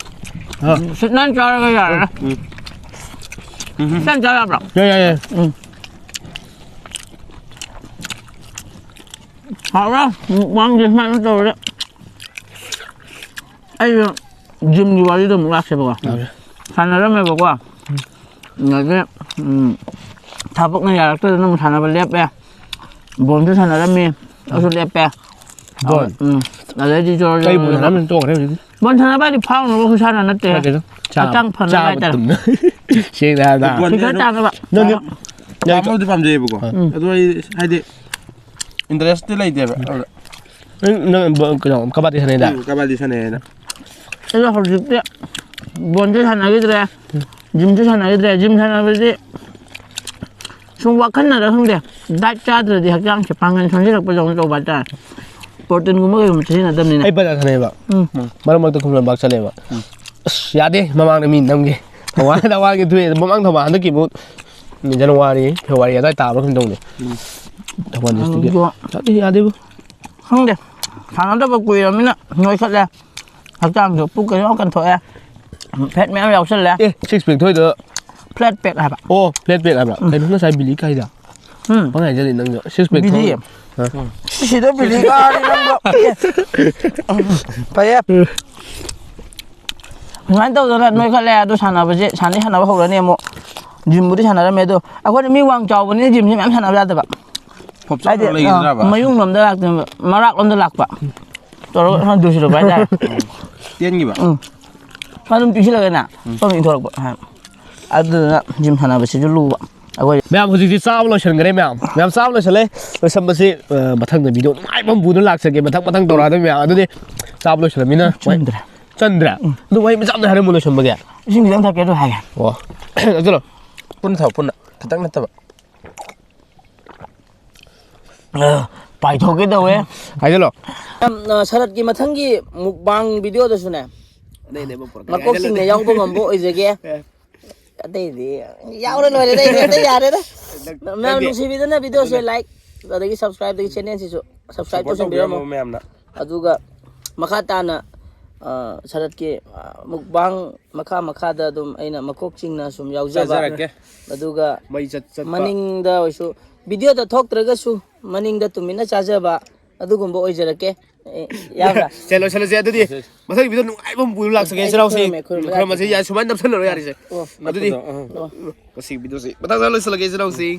ꯍꯥ꯫ ꯁꯤꯠ ꯅꯥꯟ ꯆꯥꯔꯒ ꯌꯥꯔꯦꯅꯦ꯫ ꯎꯝ꯫ ꯎꯝ꯫ ꯁꯤꯠ ꯅꯥꯟ ꯆꯥ ꯌꯥꯕ꯭ꯔꯣ? ꯌꯥꯏ, ꯌꯥꯏ, ꯌꯥꯏ꯫ ꯎꯝ꯫ ꯍꯥꯎꯔꯦ꯫ ꯃꯨꯛꯕꯥꯡꯁꯦ ꯁꯨꯃꯥꯏꯅ ꯇꯧꯔꯦ꯫ ꯑꯩꯁꯨ ꯖꯤꯝꯒꯤ ꯋꯥꯔꯤꯗꯣ ꯑꯃꯨꯛ ꯂꯥꯛꯁꯦꯕꯀꯣ꯫ ꯁꯥꯟꯅꯔꯝꯃꯦꯕꯀꯣ꯫ ꯑꯗꯒꯤ ꯎꯝ, ꯊꯕꯛꯅ ꯌꯥꯔꯛꯇꯗꯅ ꯑꯃꯨꯛ ꯁꯥꯟꯅꯕ ꯂꯦꯞꯄꯦ꯫ ꯕꯣꯜꯁꯨ ꯁꯥꯟꯅꯔꯝꯃꯤ꯫ ꯑꯗꯨꯁꯨ ꯂꯦꯞꯄꯦ꯫ ꯕꯣꯜ? ꯎꯝ꯫ ꯑꯗꯩꯗꯤ ꯖꯣꯔ ꯀꯩ ꯖꯣꯔ ꯕꯣꯜ ꯖꯣꯔ ꯁꯥꯟꯅꯔꯝꯃꯤ? ꯇꯣꯛꯈ꯭ꯔꯦ ꯍꯧꯖꯤꯛꯇꯤ꯫ ꯕꯣꯜ ꯁꯥꯟꯅꯕ ꯍꯥꯏꯗꯤ ꯐꯥꯎꯅꯕ ꯈꯨꯁꯥꯟꯅ ꯅꯠꯇꯦ꯫ ꯅꯠꯇꯦꯗ꯫ ꯆꯥꯕ, ꯍꯛꯆꯥꯡ ꯐꯅꯕ ꯆꯥꯕ ꯍꯥꯏꯇꯥꯔꯦ꯫ ꯇꯨꯝꯕ꯫ ꯁꯦꯡꯅ ꯍꯥꯏꯔꯕꯗ꯫ ꯐꯤꯒꯔ ꯇꯥꯅꯕ꯫ ꯅꯪꯗꯤ ꯄꯥꯝꯕꯨꯗꯤ ꯄꯥꯝꯖꯩꯌꯦꯕꯀꯣ꯫ ꯎꯝ꯫ ꯑꯗꯨ ꯑꯩ ꯍꯥꯏꯗꯤ ꯏꯟꯇꯔꯦꯁꯇꯤ ꯂꯩꯇꯦꯕ꯫ ꯑꯗꯨꯗ ꯅꯪ, ꯅꯪ ꯕ-, ꯀꯩꯅꯣ, ꯀꯕꯥꯗꯤ ꯁꯥꯟꯅꯩꯗ? ꯎꯝ, ꯀꯕꯥꯗꯤ ꯁꯥꯟꯅꯩꯌꯦꯅ꯫ ꯑꯗꯣ ꯍꯧꯖꯤꯛꯇꯤ ꯕꯣꯜꯁꯨ ꯁꯥꯟꯅꯈꯤꯗ꯭ꯔꯦ, ꯖꯤꯝꯁꯨ ꯁꯥꯟꯅꯈꯤꯗ꯭ꯔꯦ꯫ ꯖꯤꯝ ꯁꯥꯟꯅꯕꯁꯤ ꯁꯨꯝ ꯋꯥꯈꯜꯅꯔ ꯈꯪꯗꯦ, ꯗꯥꯏꯠ ꯆꯥꯗ꯭ꯔꯗꯤ ꯍꯛꯆꯥꯡꯁꯦ ꯄꯥꯡꯒꯜ ꯁꯣꯟꯖꯤꯜꯂꯛꯄꯗꯧꯅ ꯇꯧꯕ ꯍꯥꯏꯇꯥꯔꯦ꯫ ꯄ꯭ꯔꯣꯇꯤꯟꯒꯨꯝꯕ ꯀꯩꯒꯨꯝꯕ ꯁꯤꯖꯤꯟꯅꯗꯕꯅꯤꯅ꯫ ꯑꯩ ꯕꯖꯥꯔ ꯁꯥꯟꯅꯩꯕ꯫ ꯎꯝ꯫ ꯃꯔꯛ ꯃꯔꯛꯇ ꯈꯨꯃꯟ ꯂꯝꯄꯥꯛ ꯆꯠꯂꯦꯕ꯫ ꯎꯝ꯫ ꯑꯁ, ꯌꯥꯗꯦ, ꯃꯃꯥꯡꯗ ꯃꯤ ꯅꯝꯒꯦ꯫ ꯊꯧꯕꯥꯜ, ꯊꯧꯕꯥꯜꯒꯤ ꯊꯣꯛꯑꯦ꯫ ꯃꯃꯥꯡ ꯊꯧꯕꯥꯜ ꯍꯟꯗꯛꯀꯤ ꯑꯃꯨꯛ ꯖꯅꯋꯥꯔꯤ, ꯐꯦꯕꯋꯥꯔꯤ ꯑꯗꯨꯋꯥꯏ ꯇꯥꯕ꯭ꯔꯥ ꯀꯩꯅꯣꯝ ꯇꯧꯕꯅꯦ꯫ ꯎꯝ꯫ ꯊꯧꯕꯥꯜ district-ꯀꯤ꯫ ꯑꯗꯨ ꯌꯥꯗꯦ, ꯌꯥꯗꯦꯕꯨ꯫ ꯈꯪꯗꯦ, ꯁꯥꯟꯅꯗꯕ ꯀꯨꯏꯔꯕꯅꯤꯅ ꯅꯣꯏꯈꯠꯂꯦ꯫ ꯍꯛꯆꯥꯡꯁꯨ ꯄꯨꯛꯀꯁꯨ ꯌꯥꯝ ꯀꯟꯊꯣꯛꯑꯦ꯫ ꯐꯦꯠ ꯃꯌꯥꯝ ꯌꯥꯎꯁꯜꯂꯦ꯫ ꯑꯦ, six pack ꯊꯣꯛꯏꯗꯣ? Flat pack ꯍꯥꯏꯕ꯫ ꯑꯣ, flat pack ꯍꯥꯏꯕ꯭ꯔꯥ? ꯎꯝ꯫ ꯀꯩꯅꯣ ꯉꯁꯥꯏ ꯕꯤꯂꯤ ꯀꯥꯏꯗ? ꯎꯝ꯫ ꯄꯪꯍꯥꯏ ꯍꯥꯏꯖꯜꯂꯤ ꯅꯪꯁꯨ꯫ Six pack ꯕꯤꯂꯤ꯫ ꯊꯣꯛꯏꯗꯣ? ꯍꯥ? ꯁꯤꯗ ꯕꯤꯂꯤ ꯀꯥꯔꯗꯤ ꯅꯪꯗꯣ꯫ ꯐꯩꯌꯦ꯫ ꯁꯨꯃꯥꯏꯅ ꯇꯧꯗꯅ ꯅꯣꯏꯈꯠꯂꯦ꯫ ꯑꯗꯨ ꯁꯥꯟꯅꯕꯁꯦ, ꯁꯥꯟꯅꯗꯤ ꯁꯥꯟꯅꯕ ꯍꯧꯔꯅꯤ ꯑꯃꯨꯛ꯫ ꯖꯤꯝꯕꯨꯗꯤ ꯁꯥꯟꯅꯔꯝꯃꯦ, ꯑꯗꯣ ꯑꯩꯈꯣꯏꯅ ꯃꯤ ꯋꯥꯡ ꯆꯥꯎꯕꯅꯤꯅ ꯖꯤꯝꯁꯦ ꯃꯌꯥꯝ ꯁꯥꯟꯅꯕ ꯌꯥꯗꯕ꯫ ꯍꯥꯏꯗꯤ, ꯑ, ꯃꯌꯨꯡ ꯂꯣꯝꯗ ꯂꯥꯛꯇꯣꯏꯅꯦꯕ, ꯃꯔꯥꯛ ꯂꯣꯝꯗ ꯂꯥꯛꯄ꯫ ꯇꯧꯔꯒ ꯁꯨꯃꯥꯏꯅ ꯗꯨꯁꯤꯜꯂꯛꯄ ꯍꯥꯏꯇꯥꯔꯦ꯫ ꯇꯦꯟꯈꯤꯕ? ꯎꯝ꯫ ꯁꯨꯃꯥꯏꯅ ꯑꯗꯨꯝ ꯄꯤꯛꯁꯤꯜꯂꯒꯅꯦ, ꯎꯝ꯫ ꯁꯣꯝꯗ ꯏꯟꯊꯣꯔꯛꯄ꯫ ꯑꯗꯨꯗꯨꯅ ꯖꯤꯝ ꯁꯥꯟꯅꯕꯁꯤꯁꯨ ꯂꯨꯕ꯫ ꯑꯩꯈꯣꯏ ꯃꯌꯥꯝ ꯍꯧꯖꯤꯛꯇꯤ ꯆꯥꯕ ꯂꯣꯏꯁꯤꯟꯈ꯭ꯔꯦ ꯃꯌꯥꯝ꯫ ꯃꯌꯥꯝ ꯆꯥꯕ ꯂꯣꯏꯁꯤꯜꯂꯦ꯫ ꯂꯣꯏꯁꯟꯕꯁꯤ, ꯑ, ꯃꯊꯪꯗ video ꯅꯨꯡꯉꯥꯏꯕ ꯑꯃ ꯄꯨꯗꯨꯅ ꯂꯥꯛꯆꯒꯦ꯫ ꯃꯊꯪ ꯃꯊꯪ ꯇꯧꯔꯛꯑꯗꯣꯏ ꯃꯌꯥꯝ꯫ ꯑꯗꯨꯗꯤ ꯆꯥꯕ ꯂꯣꯏꯁꯤꯜꯂꯝꯃꯤꯅ ꯆꯟꯗ꯭ꯔꯦ꯫ ꯆꯟꯗ꯭ꯔꯦ? ꯎꯝ꯫ ꯑꯗꯨ ꯋꯥꯍꯩ ꯃꯆꯥ ꯑꯃ ꯍꯥꯏꯔꯝꯃꯨ ꯂꯣꯏꯁꯟꯕꯒꯤ꯫ ꯏꯁꯤꯡ ꯈꯤꯇꯪ ꯊꯛꯀꯦ ꯑꯗꯨ ꯍꯥꯏꯒꯦ꯫ ꯑꯣ꯫ ꯆꯠꯂꯣ꯫ ꯄꯨꯟꯅ ꯊꯛꯑꯣ, ꯄꯨꯟꯅ꯫ ꯈꯤꯇꯪ ꯅꯠꯇꯕ꯫ ꯑ, ꯄꯥꯏꯊꯣꯛꯀꯦ ꯇꯧꯋꯦ꯫ ꯍꯥꯏꯖꯜꯂꯣ꯫ ꯌꯥꯝ, ꯑ, ꯁꯔꯠꯀꯤ ꯃꯊꯪꯒꯤ mukbang video-ꯗꯁꯨꯅꯦ, ꯑꯗꯩ, ꯑꯗꯩ ꯑꯃꯨꯛ ꯄꯨꯔꯛꯀꯦ꯫ ꯃꯀꯣꯛꯁꯤꯡꯅ ꯍꯥꯏꯖꯜꯂꯦ꯫ ꯌꯥꯎꯕ ꯉꯝꯕ ꯑꯣꯏꯖꯒꯦ꯫ ꯑꯦ꯫ ꯑꯇꯩꯗꯤ ꯌꯥꯎꯔ ꯂꯣꯏꯔꯦꯗ, ꯑꯩꯗꯤ ꯑꯇꯩ ꯌꯥꯔꯦꯗ꯫ ꯃꯌꯥꯝ ꯅꯪꯗꯤ? ꯅꯨꯡꯁꯤꯕꯤꯗꯨꯅ video-ꯁꯦ ꯑꯗꯨꯅꯦ꯫ Like, ꯑꯗꯒꯤ subscribe, ꯑꯗꯒꯤ channel-ꯁꯤꯁꯨ subscribe support ꯇꯧꯁꯟꯕꯤꯔꯝꯃꯣ꯫ ꯇꯧꯕꯤꯔꯝꯃꯣ ꯃꯌꯥꯝꯅ꯫ ꯑꯗꯨꯒ ꯃꯈꯥ ꯇꯥꯅ, ꯑ, ꯁꯔꯠꯀꯤ, ꯑ, mukbang ꯃꯈꯥ ꯃꯈꯥꯗ ꯑꯗꯨꯝ ꯑꯩꯅ ꯃꯀꯣꯛꯁꯤꯡꯅ ꯁꯨꯝ ꯌꯥꯎꯖꯕ꯫ ꯆꯥꯖꯔꯛꯀꯦ꯫ ꯑꯗꯨꯒ ꯃꯩ ꯆꯠ-, ꯆꯠꯄ꯫ ꯃꯅꯤꯡꯗ ꯑꯣꯏꯁꯨ, video-ꯗ ꯊꯣꯛꯇ꯭ꯔꯒꯁꯨ ꯃꯅꯤꯡꯗ ꯇꯨꯃꯤꯟꯅ ꯆꯥꯖꯕ ꯑꯗꯨꯒꯨꯝꯕ ꯑꯣꯏꯖꯔꯛꯀꯦ꯫ ꯑꯦ, ꯌꯥꯕ꯭ꯔꯥ? ꯁꯦ, ꯂꯣꯏꯁꯤꯜꯂꯁꯦ ꯑꯗꯨꯗꯤ꯫ ꯃꯊꯪ ꯚꯤꯗꯤꯑꯣ ꯅꯨꯡꯉꯥꯏꯕ ꯑꯃ ꯄꯨꯔ ꯂꯥꯛꯆꯒꯦ, ꯏꯆꯤꯟ ꯏꯅꯥꯎꯁꯤꯡ꯫ ꯈꯨꯔꯨꯝꯃꯦ, ꯈꯨꯔꯨꯝꯃꯦ, ꯈꯨꯔꯨꯝꯃꯁꯦ꯫ ꯌꯥꯏ, ꯁꯨꯃꯥꯏꯅ ꯅꯞꯁꯜꯂꯔꯣ, ꯌꯥꯔꯤꯁꯦ꯫ ꯑꯣ꯫ ꯑꯗꯨꯗꯤ ꯑꯥ꯫ ꯑꯣ꯫ ꯉꯁꯤꯒꯤ ꯚꯤꯗꯤꯑꯣꯁꯤ ꯃꯊꯪꯗ ꯂꯣꯏꯁꯤꯜꯂꯒꯦ, ꯏꯆꯤꯟ ꯏꯅꯥꯎꯁꯤꯡ꯫